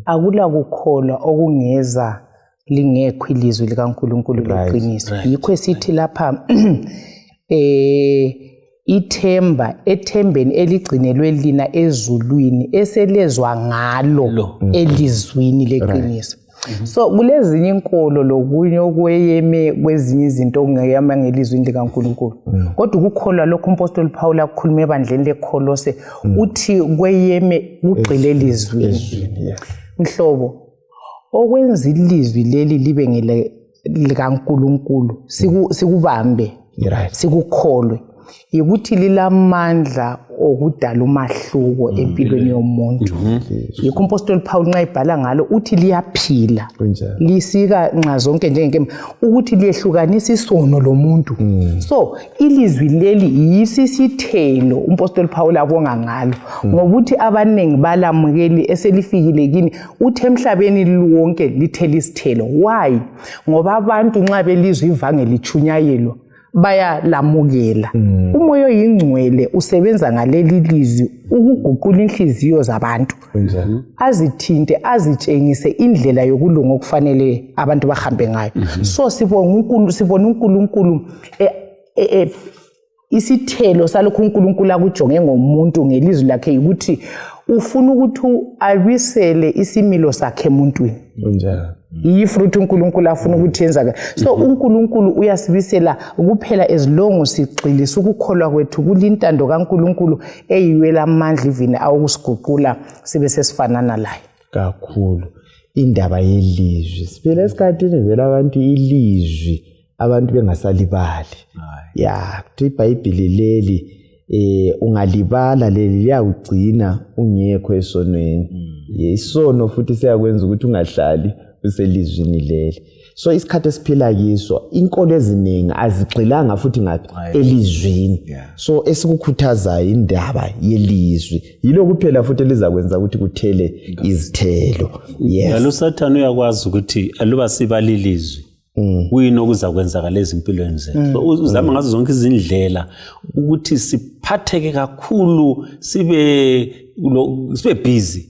Akula kukholwa okungeza lingekho ilizwi likaNkulunkulu leqiniso. Yikho esithi lapha ithemba ethembeni eligcinelwe lina ezulwini, eselezwa ngalo elizwini leqiniso. So kulezinye inkolo lokunye okweyeme kwezinye izinto okungeyama ngelizwini likaNkulunkulu, kodwa ukukholwa lokhu umpostoli Paul akukhuluma ebandleni leKholose, uthi kweyeme kugxile elizwini. Mhlobo, okwenza ilizwi leli libe ngele likaNkulunkulu, sikubambe, sikukholwe, yikuthi lilamandla okudala umahluko empilweni yomuntu. Yikho umpostoli Paul nxa ibhala ngalo uthi liyaphila, lisika nxa zonke njengenkemba, ukuthi liyehlukanisa isono lomuntu. So ilizwi leli yisisithelo umpostoli Paul abonga ngalo, ngokuthi abaningi balamukeli eselifikile kini. Uthi emhlabeni wonke lithela isithelo. Why? Ngoba abantu nxa belizwa ivangeli litshunyayelwa, bayalamukela. Umoya oyingcwele usebenza ngaleli lizwi ukuguqula inhliziyo zabantu, azithinte, azitshengise indlela yokulunga okufanele abantu bahambe ngayo. So sibonga uNkulunkulu, sibona uNkulunkulu isithelo salokhu uNkulunkulu akujonge ngomuntu ngelizwi lakhe ukuthi ufuna ukuthi abisele isimilo sakhe emuntwini. Iyi-fruit uNkulunkulu afuna ukuthi yenzakale. So uNkulunkulu uyasibisela kuphela as long sigxilisa ukukholwa kwethu kulintando kaNkulunkulu eyiwela amandla ivini awokusiguqula sibe sesifanana laye. Kakhulu indaba yelizwi, siphila esikhathini vele abantu ilizwi abantu bengasalibali. Ya, kuthiwa iBhayibhili leli ungalibala leli liyakugcina ungekho esonweni. Isono futhi siyakwenza ukuthi ungahlali uselizwini leli. So isikhathi esiphila kiso, inkolo eziningi azigxilanga futhi ngaphi? Elizwini. So esikukhuthazayo, indaba yelizwi yilo kuphela futhi elizakwenza ukuthi kuthele izithelo. Yes. Njalo uSathane uyakwazi ukuthi aluba sibala ilizwi, kuyini okuzakwenzakala ezimpilweni zethu. So uzama ngazo zonke izindlela ukuthi siphatheke kakhulu, sibe busy,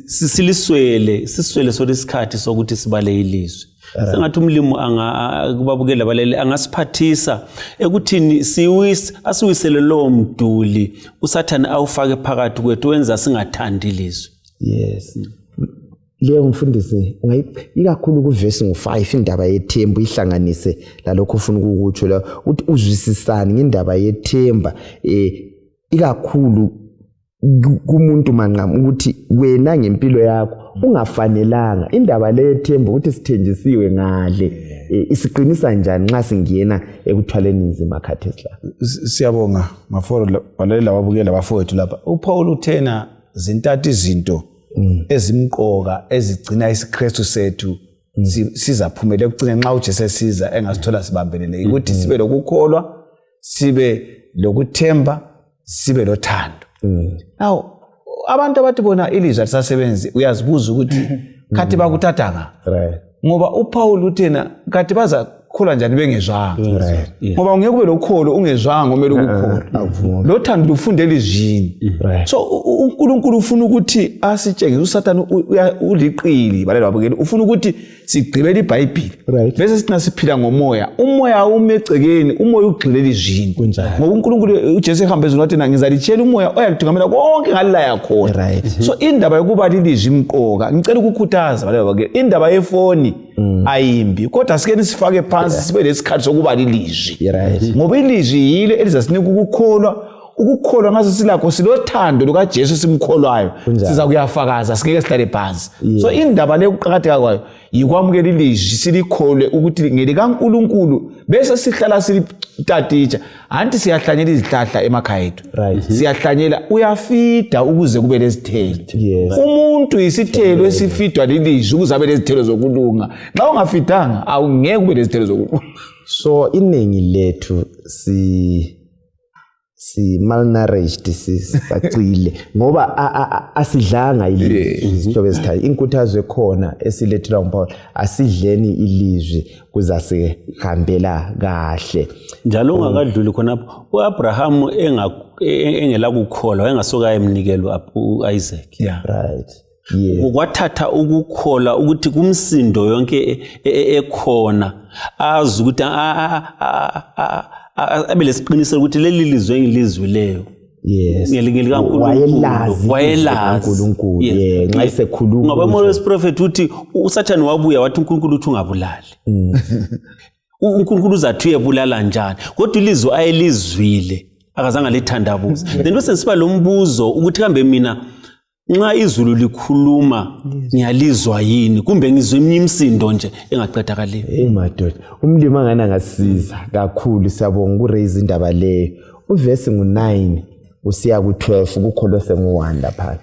siliswele, siswele sona isikhathi sokuthi sibale ilizwi. Sengathi umlimi kubabukeli abalele angasiphathisa ekuthini asiwisele lowo mduli uSathane awufake phakathi kwethu, wenza singathandi ilizwi. Yes, leyo mfundisi, ikakhulu kuvesi ngu-5, indaba yethemba, uyihlanganise lalokho ufuna ukukutsho la, ukuthi uzwisisani ngendaba yethemba, ikakhulu kumuntu manqamu, ukuthi wena ngempilo yakho ungafanelanga indaba le yethemba, ukuthi sithenjisiwe ngale, isiqinisa njani nxa singena ekuthwaleni nzima khathesi la? Siyabonga maforo, balaleli, ababukeli, abafowethu. Lapha uPaul uthena zintathu izinto ezimqoka ezigcina isiKristu sethu sizaphumela ekucina nxa uJesu esiza engasithola sibambelele, ukuthi sibe lokukholwa, sibe lokuthemba, sibe lothando. Now abantu abathi bona ilizwi alisasebenzi, uyazibuza ukuthi khathi bakuthatha nga? Ngoba uPaul uthena kathi bazakholwa njani bengezwanga? Ngoba ungeke ube lokholo ungezwanga. Kumele ukukholwa lothando lufunde elizwini. So uNkulunkulu ufuna ukuthi asitshengise. USathane uliqili, balela babukeli, ufuna ukuthi sigqibele iBhayibhili, bese sithina siphila ngomoya. Umoya awume egcekeni, umoya ugxile elizwini. Ngoba uNkulunkulu, uJesu ehamba ezulwini, wathi na ngizalitshela umoya oyalithungamela konke ngalilaya khona. So indaba yokuba lilizwi imqoka. Ngicela ukukhuthaza, balela babukeli, indaba yefoni ayimbi, kodwa sikeni sifake phansi, sibe lesikhathi sokuba lilizwi, ngoba ilizwi yilo elizasinika ukukholwa. Ukukholwa ngaso silakho, silothando lukaJesu simkholwayo, siza kuyafakaza, singeke sihlale phansi. So indaba le kuqakatheka kwayo yikwamukela ilizwi, silikholwe ukuthi ngelikaNkulunkulu, bese sihlala silitatitsha. Anti siyahlanyela izihlahla emakhaya ethu, siyahlanyela, uyafida ukuze kube lezithelo. Umuntu yisithelo esifidwa lilizwi ukuze abe lezithelo zokulunga. Nxa ungafidanga awungeke ube lezithelo zokulunga. So iningi lethu si malnourished, sisacile ngoba asidlanga ilizwi. Izihlobo ezithayo, inkuthazo ekhona esilethelwa nguPaul, asidleni ilizwi kuzasihambela kahle. Njalo ungakadluli khonapho, uAbrahamu engelakukholwa wayengasuka ayemnikela uIsaac. Right. Kwathatha ukukholwa ukuthi kumsindo yonke ekhona azi ukuthi abe lesiqiniseko ukuthi leli lizwi engilizwileyo ngelikaNkulunkulu. Wayelazi uNkulunkulu nxa esekhuluma. Ngoba umoya wesiprofethi uthi uSathane wabuya wathi uNkulunkulu uthi ungabulali. uNkulunkulu uzathi uyebulala njani? Kodwa ilizwi ayelizwile akazange alithandabuze. Then bese siba lo mbuzo ukuthi kambe mina nxa izulu likhuluma ngiyalizwa yini, kumbe ngizwe eminye imisindo nje engaqedakaliyo? Hey madoda, umlimi angani angasiza kakhulu. Siyabonga ukuraise indaba leyo. Uvesi ngu-9 usiya ku-12, kuKholose ngu-1 lapha.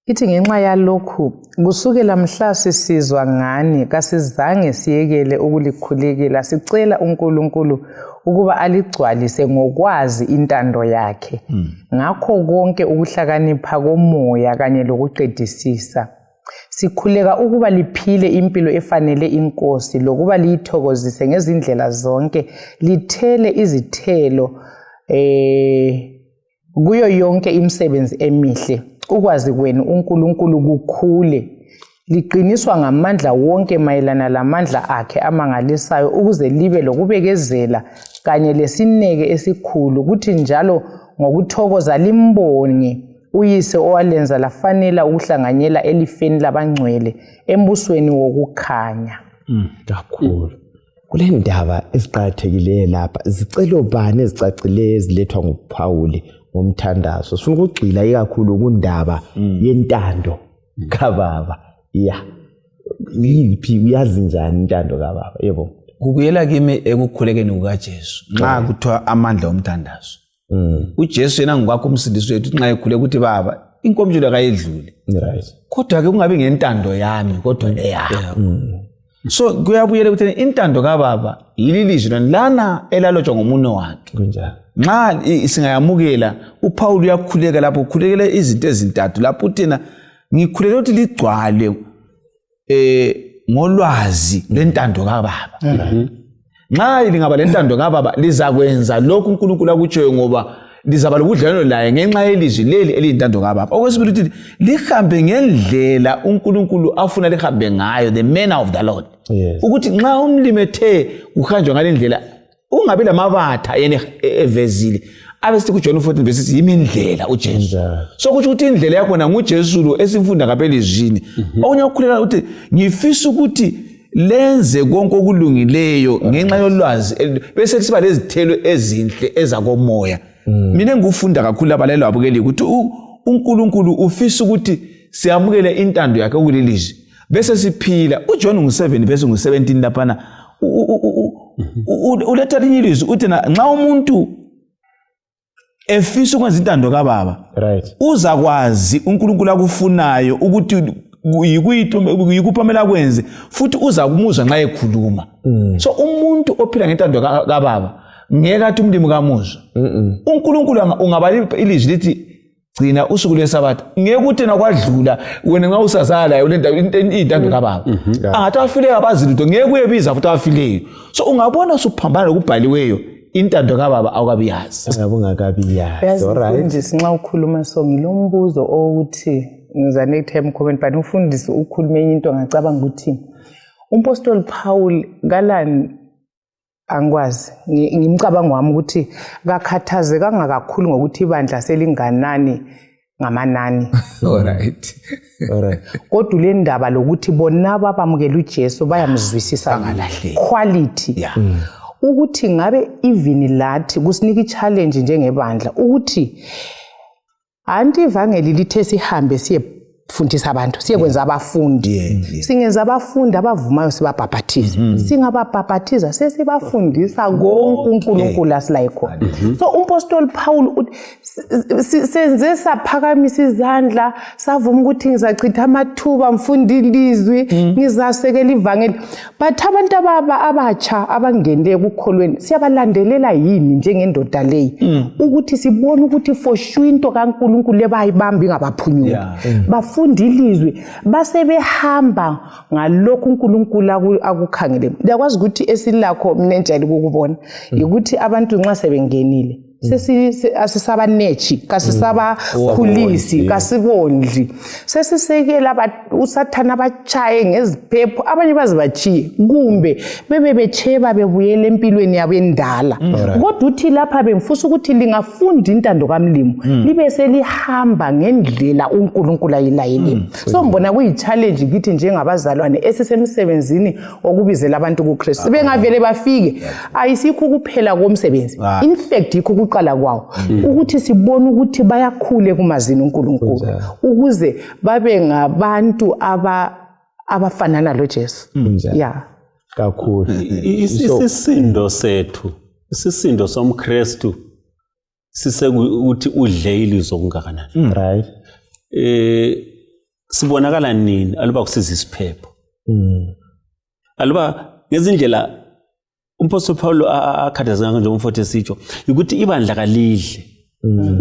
Ithi ngenxa yalokhu, kusukela mhla sisizwa ngani, kasizange siyekele ukulikhulekela, sicela uNkulunkulu ukuba aligcwalise ngokwazi intando yakhe, ngakho konke ukuhlakanipha komoya kanye lokuqedisisa. Sikhuleka ukuba liphile impilo efanele iNkosi, lokuba liyithokozise ngezindlela zonke, lithele izithelo kuyo yonke imisebenzi emihle, ukwazi kwenu uNkulunkulu kukhule, liqiniswa ngamandla wonke mayelana lamandla akhe amangalisayo, ukuze libe lokubekezela kanye lesineke esikhulu, kuthi njalo ngokuthokoza limbonge uYise owalenza lafanela ukuhlanganyela elifeni labangcwele embusweni wokukhanya. Kakhulu. Kule ndaba eziqakathekileyo lapha, zicelo bani ezicacileyo ezilethwa nguPhawuli ngomthandazo? Sifuna ukugxila ikakhulu kundaba yentando kababa. Ya, yiphi, uyazi njani intando kababa? Yebo. Kubuyela kimi ekukhulekeni kukaJesu nxa kuthiwa amandla omthandazo. uJesu yena ngokwakho umsindisi wethu, nxa ekhuleka ukuthi baba inkomitshelo kayidlule, kodwa ke kungabi ngentando yami kodwa eyakho. So kuyabuyela ekutheni intando kababa yililizwi lana elalotshwa ngomunwe wakhe. Nxa singayamukela, uPaul uyakhuleka lapho, ukhulekela izinto ezintathu lapho, uthina ngikhulekela ukuthi ligcwale ngolwazi lwentando kababa. Nxa lingaba lentando kababa lizakwenza lokhu uNkulunkulu akutshoyo, ngoba lizaba lobudlelwano laye ngenxa yelizwi leli eliyintando kababa. Okwesibili ukuthi lihambe ngendlela uNkulunkulu afuna lihambe ngayo, the manner of the Lord. Ukuthi nxa umlimi ethe kuhanjwa ngale ndlela, ungabi lamabatha yena evezile, abe sithi kuJohn 14 verse 6 yimi indlela uJesu. So kutsho ukuthi indlela yakhona nguJesu lo esifunda ngapha elizwini. Okunye okukhuleka ukuthi ngifisa ukuthi lenze konke okulungileyo ngenxa yolwazi, bese kusiba lezithelo ezinhle ezakomoya. Mina engikufunda kakhulu abalaleli abukeli ukuthi uNkulunkulu ufisa ukuthi siyamukele intando yakhe okulilizwi bese siphila. uJohn ngu-7 verse ngu-17 laphana uletha linye ilizwi, uthi nxa umuntu efisa ukwenza intando kababa, uzakwazi uNkulunkulu akufunayo ukuthi yikuphi amele akwenze, futhi uza kumuzwa nxa ekhuluma. So umuntu ophila ngentando kababa ngeke athi umlimi kamuzwa. uNkulunkulu ungabala ilizwi lithi gcina usuku lwesabatha, ngeke uthi nakwadlula wena nxa usazala intando kababa. Angathi abafileyo abazi lutho, ngeke uyebiza futhi abafileyo. So ungabona usuphambana lokubhaliweyo, intando kababa awukabi yazi. Ungakabi yazi. Mfundisi, nxa ukhuluma so ngilombuzo owokuthi ngiza next time comment, but umfundisi ukhulume enye into ngacabanga ukuthi umpostoli Paul kalani, angikwazi, ngimcabango wami ukuthi kakhathazekanga kakhulu ngokuthi ibandla selinganani ngamanani. Kodwa le ndaba lokuthi bona abamukela uJesu bayamzwisisa, quality. Ukuthi ngabe even lathi kusinika i-challenge njengebandla ukuthi anti ivangeli lithe sihambe siyefundisa abantu, siyekwenza abafundi. Singenza abafundi abavumayo sibabhaphathize. Singababhaphathiza sesibafundisa konke uNkulunkulu asilaye khona. So umpostoli Paul uthi senze saphakamisa izandla, savuma ukuthi ngizachitha amathuba mfunda ilizwi, ngizasekela ivangeli. But abantu abatsha abangenele ekukholweni siyabalandelela yini njengendoda leyi ukuthi sibone ukuthi for sure into kaNkulunkulu ebayibamba ingabaphunyuki? Bafunda ilizwi basebehamba ngalokhu uNkulunkulu akukhangele. Uyakwazi ukuthi esilakho, mina enjayele ukukubona ukuthi abantu nxa sebengenile asisabanetshi, kasisabakhulisi, kasibondli, sesisekela usathana abatshaye ngeziphepho, abanye baze batshiye kumbe bebe betsheba bebuyela empilweni yabo endala. Kodwa uthi lapha bengifisa ukuthi lingafunda intando kaMlimu libe selihamba ngendlela uNkulunkulu ayilayeleyo. So ngibona kuyi-challenge kithi njengabazalwane esisemsebenzini okubizela abantu kuKristu, bengavele bafike, ayisikho ukuphela komsebenzi, in fact yikho ukuqala kwawo, ukuthi sibone ukuthi bayakhula ekumazini uNkulunkulu ukuze babe ngabantu abafanana loJesu. Yeah. Kakhulu. Isisindo sethu, isisindo somKristu sisekuthi udle ilizwi okungakanani. Sibonakala nini aluba kusiza isiphepho? Aluba ngezindlela umpostoli Paul akhathazeka njengomfowethu esitsho ukuthi ibandla kalidle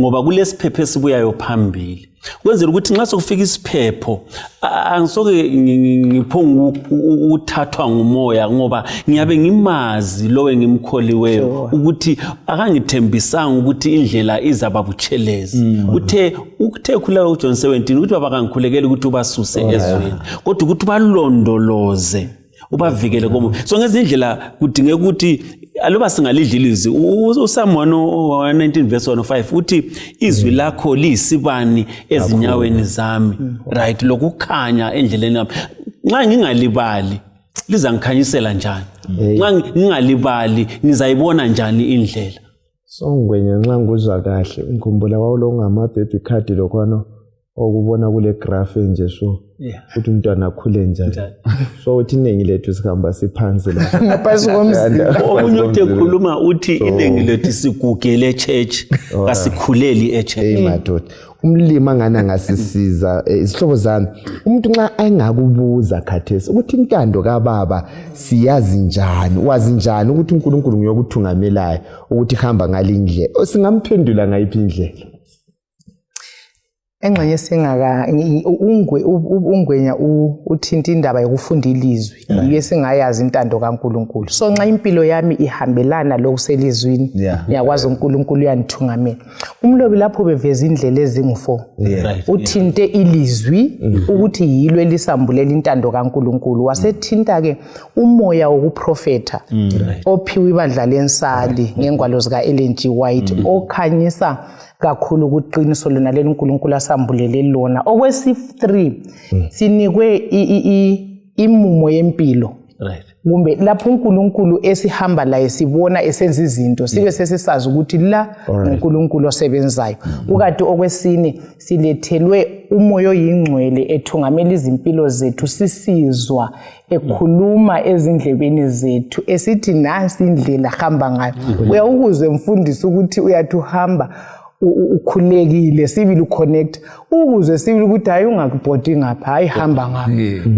ngoba kulesiphepho esibuyayo phambili, kwenzela ukuthi nxa sokufika isiphepho angisoke ngiphonge ukuthathwa ngumoya, ngoba ngiyabe ngimazi lowo engimkholiweyo ukuthi akangithembisanga ukuthi indlela izaba butshelezi. Uthe khuleka kuJohn 17 ukuthi, "Baba, kangikhulekeli ukuthi ubasuse ezweni, kodwa ukuthi ubalondoloze, ubavikele komubi." So ngezindlela kudingeka ukuthi aluba singalidla ilizwi, uPsalm 119 verse 105 uthi, "Izwi lakho liyisibani ezinyaweni zami," right, "lokukhanya endleleni yami." Nxa ngingalibali, lizangikhanyisela njani? Nxa ngingalibali, ngizayibona njani indlela? So Ngwenya, nxa ngikuzwa kahle, ngikhumbula wawulongama-baby card lokhwana okubona kule graph enje, so ukuthi umntwana akhule njani. So uthi iningi lethu sihamba siphansi la. Ngaphansi komzimba. Omunye uthi ekhuluma uthi iningi lethu sigugele e-church, kasikhuleli e-church. Hey madoda, umlimi angani angasisiza. Izihlobo zami, umuntu nxa engakubuza khathesi ukuthi intando kababa siyazi njani, wazi njani ukuthi uNkulunkulu nguyokuthungamelayo ukuthi hamba ngalindlela, singamphendula ngayiphi indlela? Engxenye singaka ungwenya uthinta indaba yokufunda ilizwi, yiyo esingayazi intando kaNkulunkulu. So nxa impilo yami ihambelana lokuselizwini, ngiyakwazi uNkulunkulu uyangithungamela. Umlobi lapho beveza indlela ezingu-4, uthinte ilizwi ukuthi yilo elisambulela intando kaNkulunkulu, wasethinta-ke umoya wokuprofetha ophiwe ibandla lensali ngengwalo zika-Ellen G White, okhanyisa kakhulu kuqiniso lona leli uNkulunkulu asambulele lona. Okwesi-3, sinikwe imumo yempilo kumbe lapho uNkulunkulu esihamba laye, sibona esenza izinto, sibe sesisazi ukuthi la nguNkulunkulu osebenzayo. Kukati okwesine, silethelwe umoya oyingcwele ethungamela izimpilo zethu, sisizwa ekhuluma ezindlebeni zethu esithi, "Nansi indlela, hamba ngayo." Uyawukuzwe mfundisi ukuthi uyathi uhamba ukhulekile sibili, uconnect, ukuzwe sibili ukuthi hayi, ungakubhodi ngapha, hayi, hamba ngapha,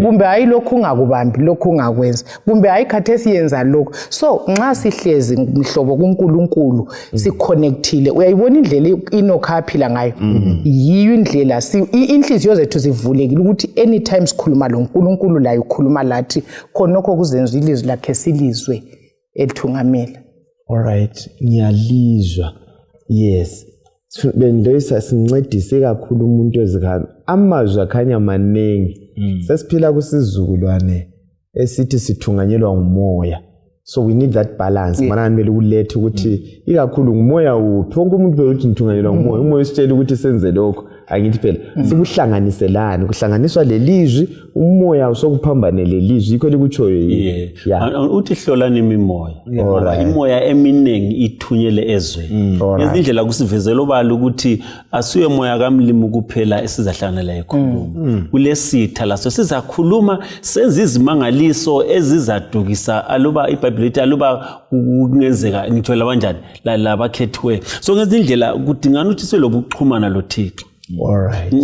kumbe hayi, lokhu ungakubambi, lokhu ungakwenzi, kumbe hayi, khathesi yenza lokhu. So nxa sihlezi mhlobo kuNkulunkulu, siconnectile, uyayibona indlela Enoch aphila ngayo, yiyo indlela inhliziyo zethu zivulekile ukuthi anytime sikhuluma lo nkulunkulu, laye ukhuluma lathi. Khonokho kuzenza ilizwi lakhe silizwe elithungamela. Alright, ngiyalizwa. Yes, Bendiloyisa, sincedise kakhulu umuntu ezikhami. Amazwi akhanya maningi. Sesiphila kusizukulwane esithi sithunganyelwa ngumoya, so we need that balance. Mana kumele kulethe ukuthi ikakhulu ngumoya wuphi. Wonke umuntu bekuthi ngithunganyelwa ngumoya, umoya usitshela ukuthi senze lokho. Angithi phela sikuhlanganiselani, kuhlanganiswa lelizwi, umoya usokuphambane lelizwi, yikho likutshoyo yini? Yeah. Yeah. Uthi hlolani imimoya. Ngoba Alright. imoya eminingi ithunyele ezweni. Alright. Ngezinye indlela kusivezela obala ukuthi asuye moya kamlimi kuphela esizahlangana laye khuluma. Kulesitha laso sizakhuluma senze izimangaliso ezizadukisa aluba iBhayibheli lithi aluba kungenzeka ngitsho labanjani labakhethiweyo. So ngezinye indlela kudingana ukuthi sibe lokuxhumana loThixo. Alright.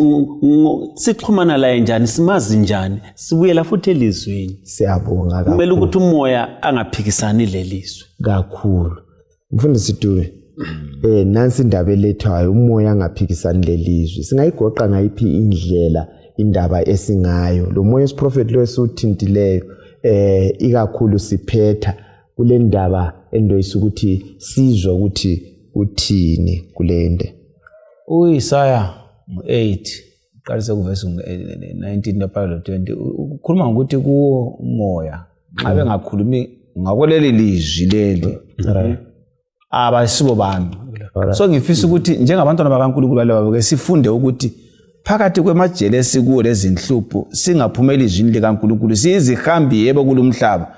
Sixhumana laye njani, simazi njani, sibuyela futhi elizwini. Siyabonga Kumele kakhulu. ukuthi umoya angaphikisani lelizwi. Kakhulu. Mfundisi Dube, nansi indaba elethwayo, umoya angaphikisani lelizwi. Singayigoqa ngayiphi indlela indaba esingayo? Lo moya wesiprofeti lo esiwuthintileyo, ikakhulu siphetha kule ndaba endoyisa ukuthi sizwe ukuthi uthini kule nde. UIsaya 8 uqalise kuvesi 19 lapha lo 20 ukhuluma ngokuthi kuwo umoya nxa bengakhulumi ngakuleli lizwi leli abasibo bami. So ngifisa ukuthi njengabantwana bakaNkulunkulu balaba ke sifunde ukuthi phakathi kwemajele esikuwo lezinhlupho singaphumeli izwini likaNkulunkulu, siyizihambi yebo kulumhlaba,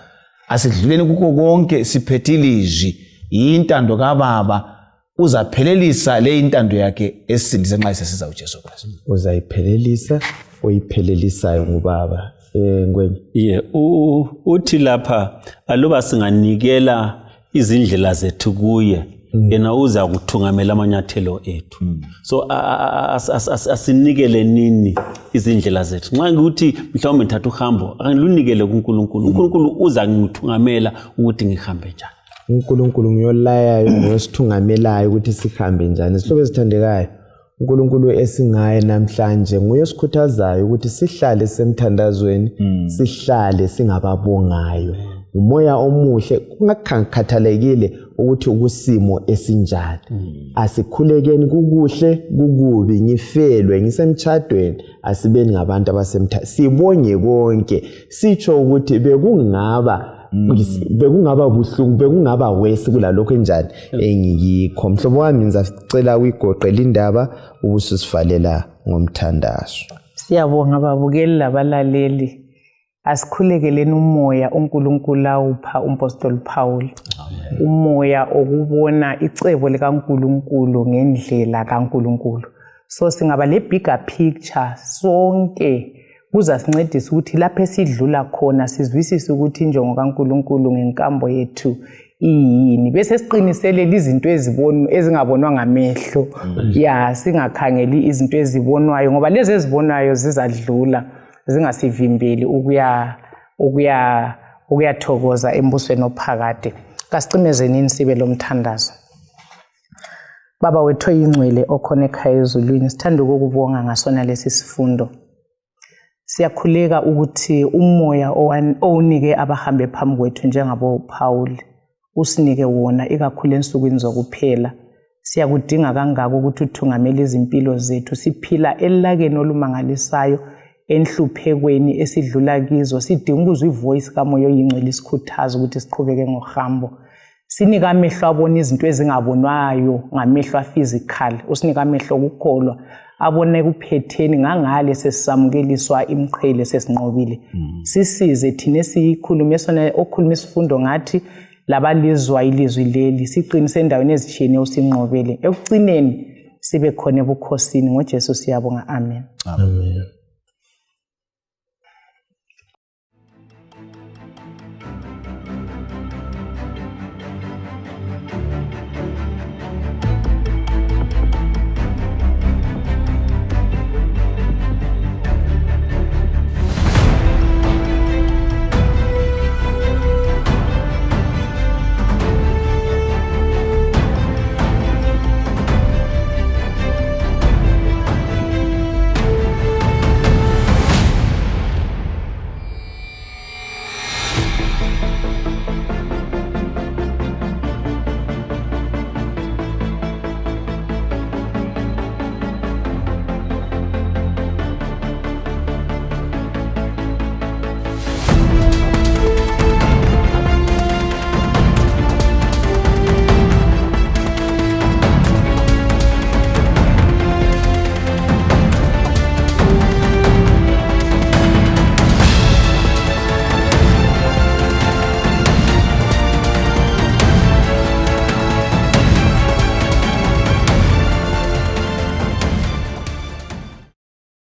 asidluleni kukho konke siphethe ilizwi, yintando kaBaba, uzaphelelisa le intando yakhe esisindise nxa isesiza uJesu Kristu. Uzayiphelelisa, oyiphelelisayo ngubaba. Ngwenya. Yeah, uthi lapha aluba singanikela izindlela zethu kuye, yena uza kuthungamela amanyathelo ethu. So asinikele nini izindlela zethu? Nxa ngikuthi mhlawumbe ngithatha uhambo, angilunikele kuNkulunkulu. uNkulunkulu uza ngithungamela ukuthi ngihambe njani. uNkulunkulu ngiyolayayo, ngiyosithungamelayo ukuthi sihambe njani. Zihlobo ezithandekayo, uNkulunkulu esingaye namhlanje nguye osikhuthazayo ukuthi sihlale semthandazweni, sihlale singababongayo. Umoya omuhle, kungakhathalekile ukuthi ukusimo esinjani. Asikhulekeni kukuhle kukubi, ngifelwe ngisemtshadweni, asibeni ngabantu abasemtha, sibonge konke, sitsho ukuthi bekungaba buhlungu, bekungaba wesi kulalokho enjani engikikho. Mhlobo wami, ngizacela uyigoqela indaba ubususivalela ngomthandazo. Siyabonga babukeli labalaleli. Asikhulekeleni umoya uNkulunkulu awupha uMpostoli Paul. Umoya okubona icebo likaNkulunkulu ngendlela kaNkulunkulu. So singaba le bigger picture sonke, kuzasincedisa ukuthi lapho esidlula khona sizwisise ukuthi injongo kaNkulunkulu ngenkambo yethu iyini, bese siqiniselela izinto ezingabonwa ngamehlo. Ya, singakhangeli izinto ezibonwayo, ngoba lezi ezibonwayo zizadlula, zingasivimbeli ukuyathokoza embusweni ophakade. Kasicimezenini sibe lomthandazo. Baba wethu oyingcwele okhona ekhaya ezulwini, sithanda ukukubonga ngasona lesi sifundo. Siyakhuleka ukuthi umoya owunike abahambe phambi kwethu njengabo Paul usinike wona ikakhulu ensukwini zokuphela. Siyakudinga kangako ukuthi uthungamele izimpilo zethu. Siphila elakeni olumangalisayo, enhluphekweni esidlula kizo. Sidinga ukuzwa ivoice kaMoya oyingcwele isikhuthaza ukuthi siqhubeke ngohambo. Sinika amehlo abona izinto ezingabonwayo ngamehlo aphysical, usinika amehlo okukholwa abona ekuphetheni ngangale sesisamukeliswa imqhele sesinqobile. Sisize thina esikhulume sona, okhuluma isifundo ngathi labalizwa ilizwi leli, siqinise endaweni ezitshiyeneyo, usinqobele ekucineni sibe khona ebukhosini. NgoJesu siyabonga, amen. Amen.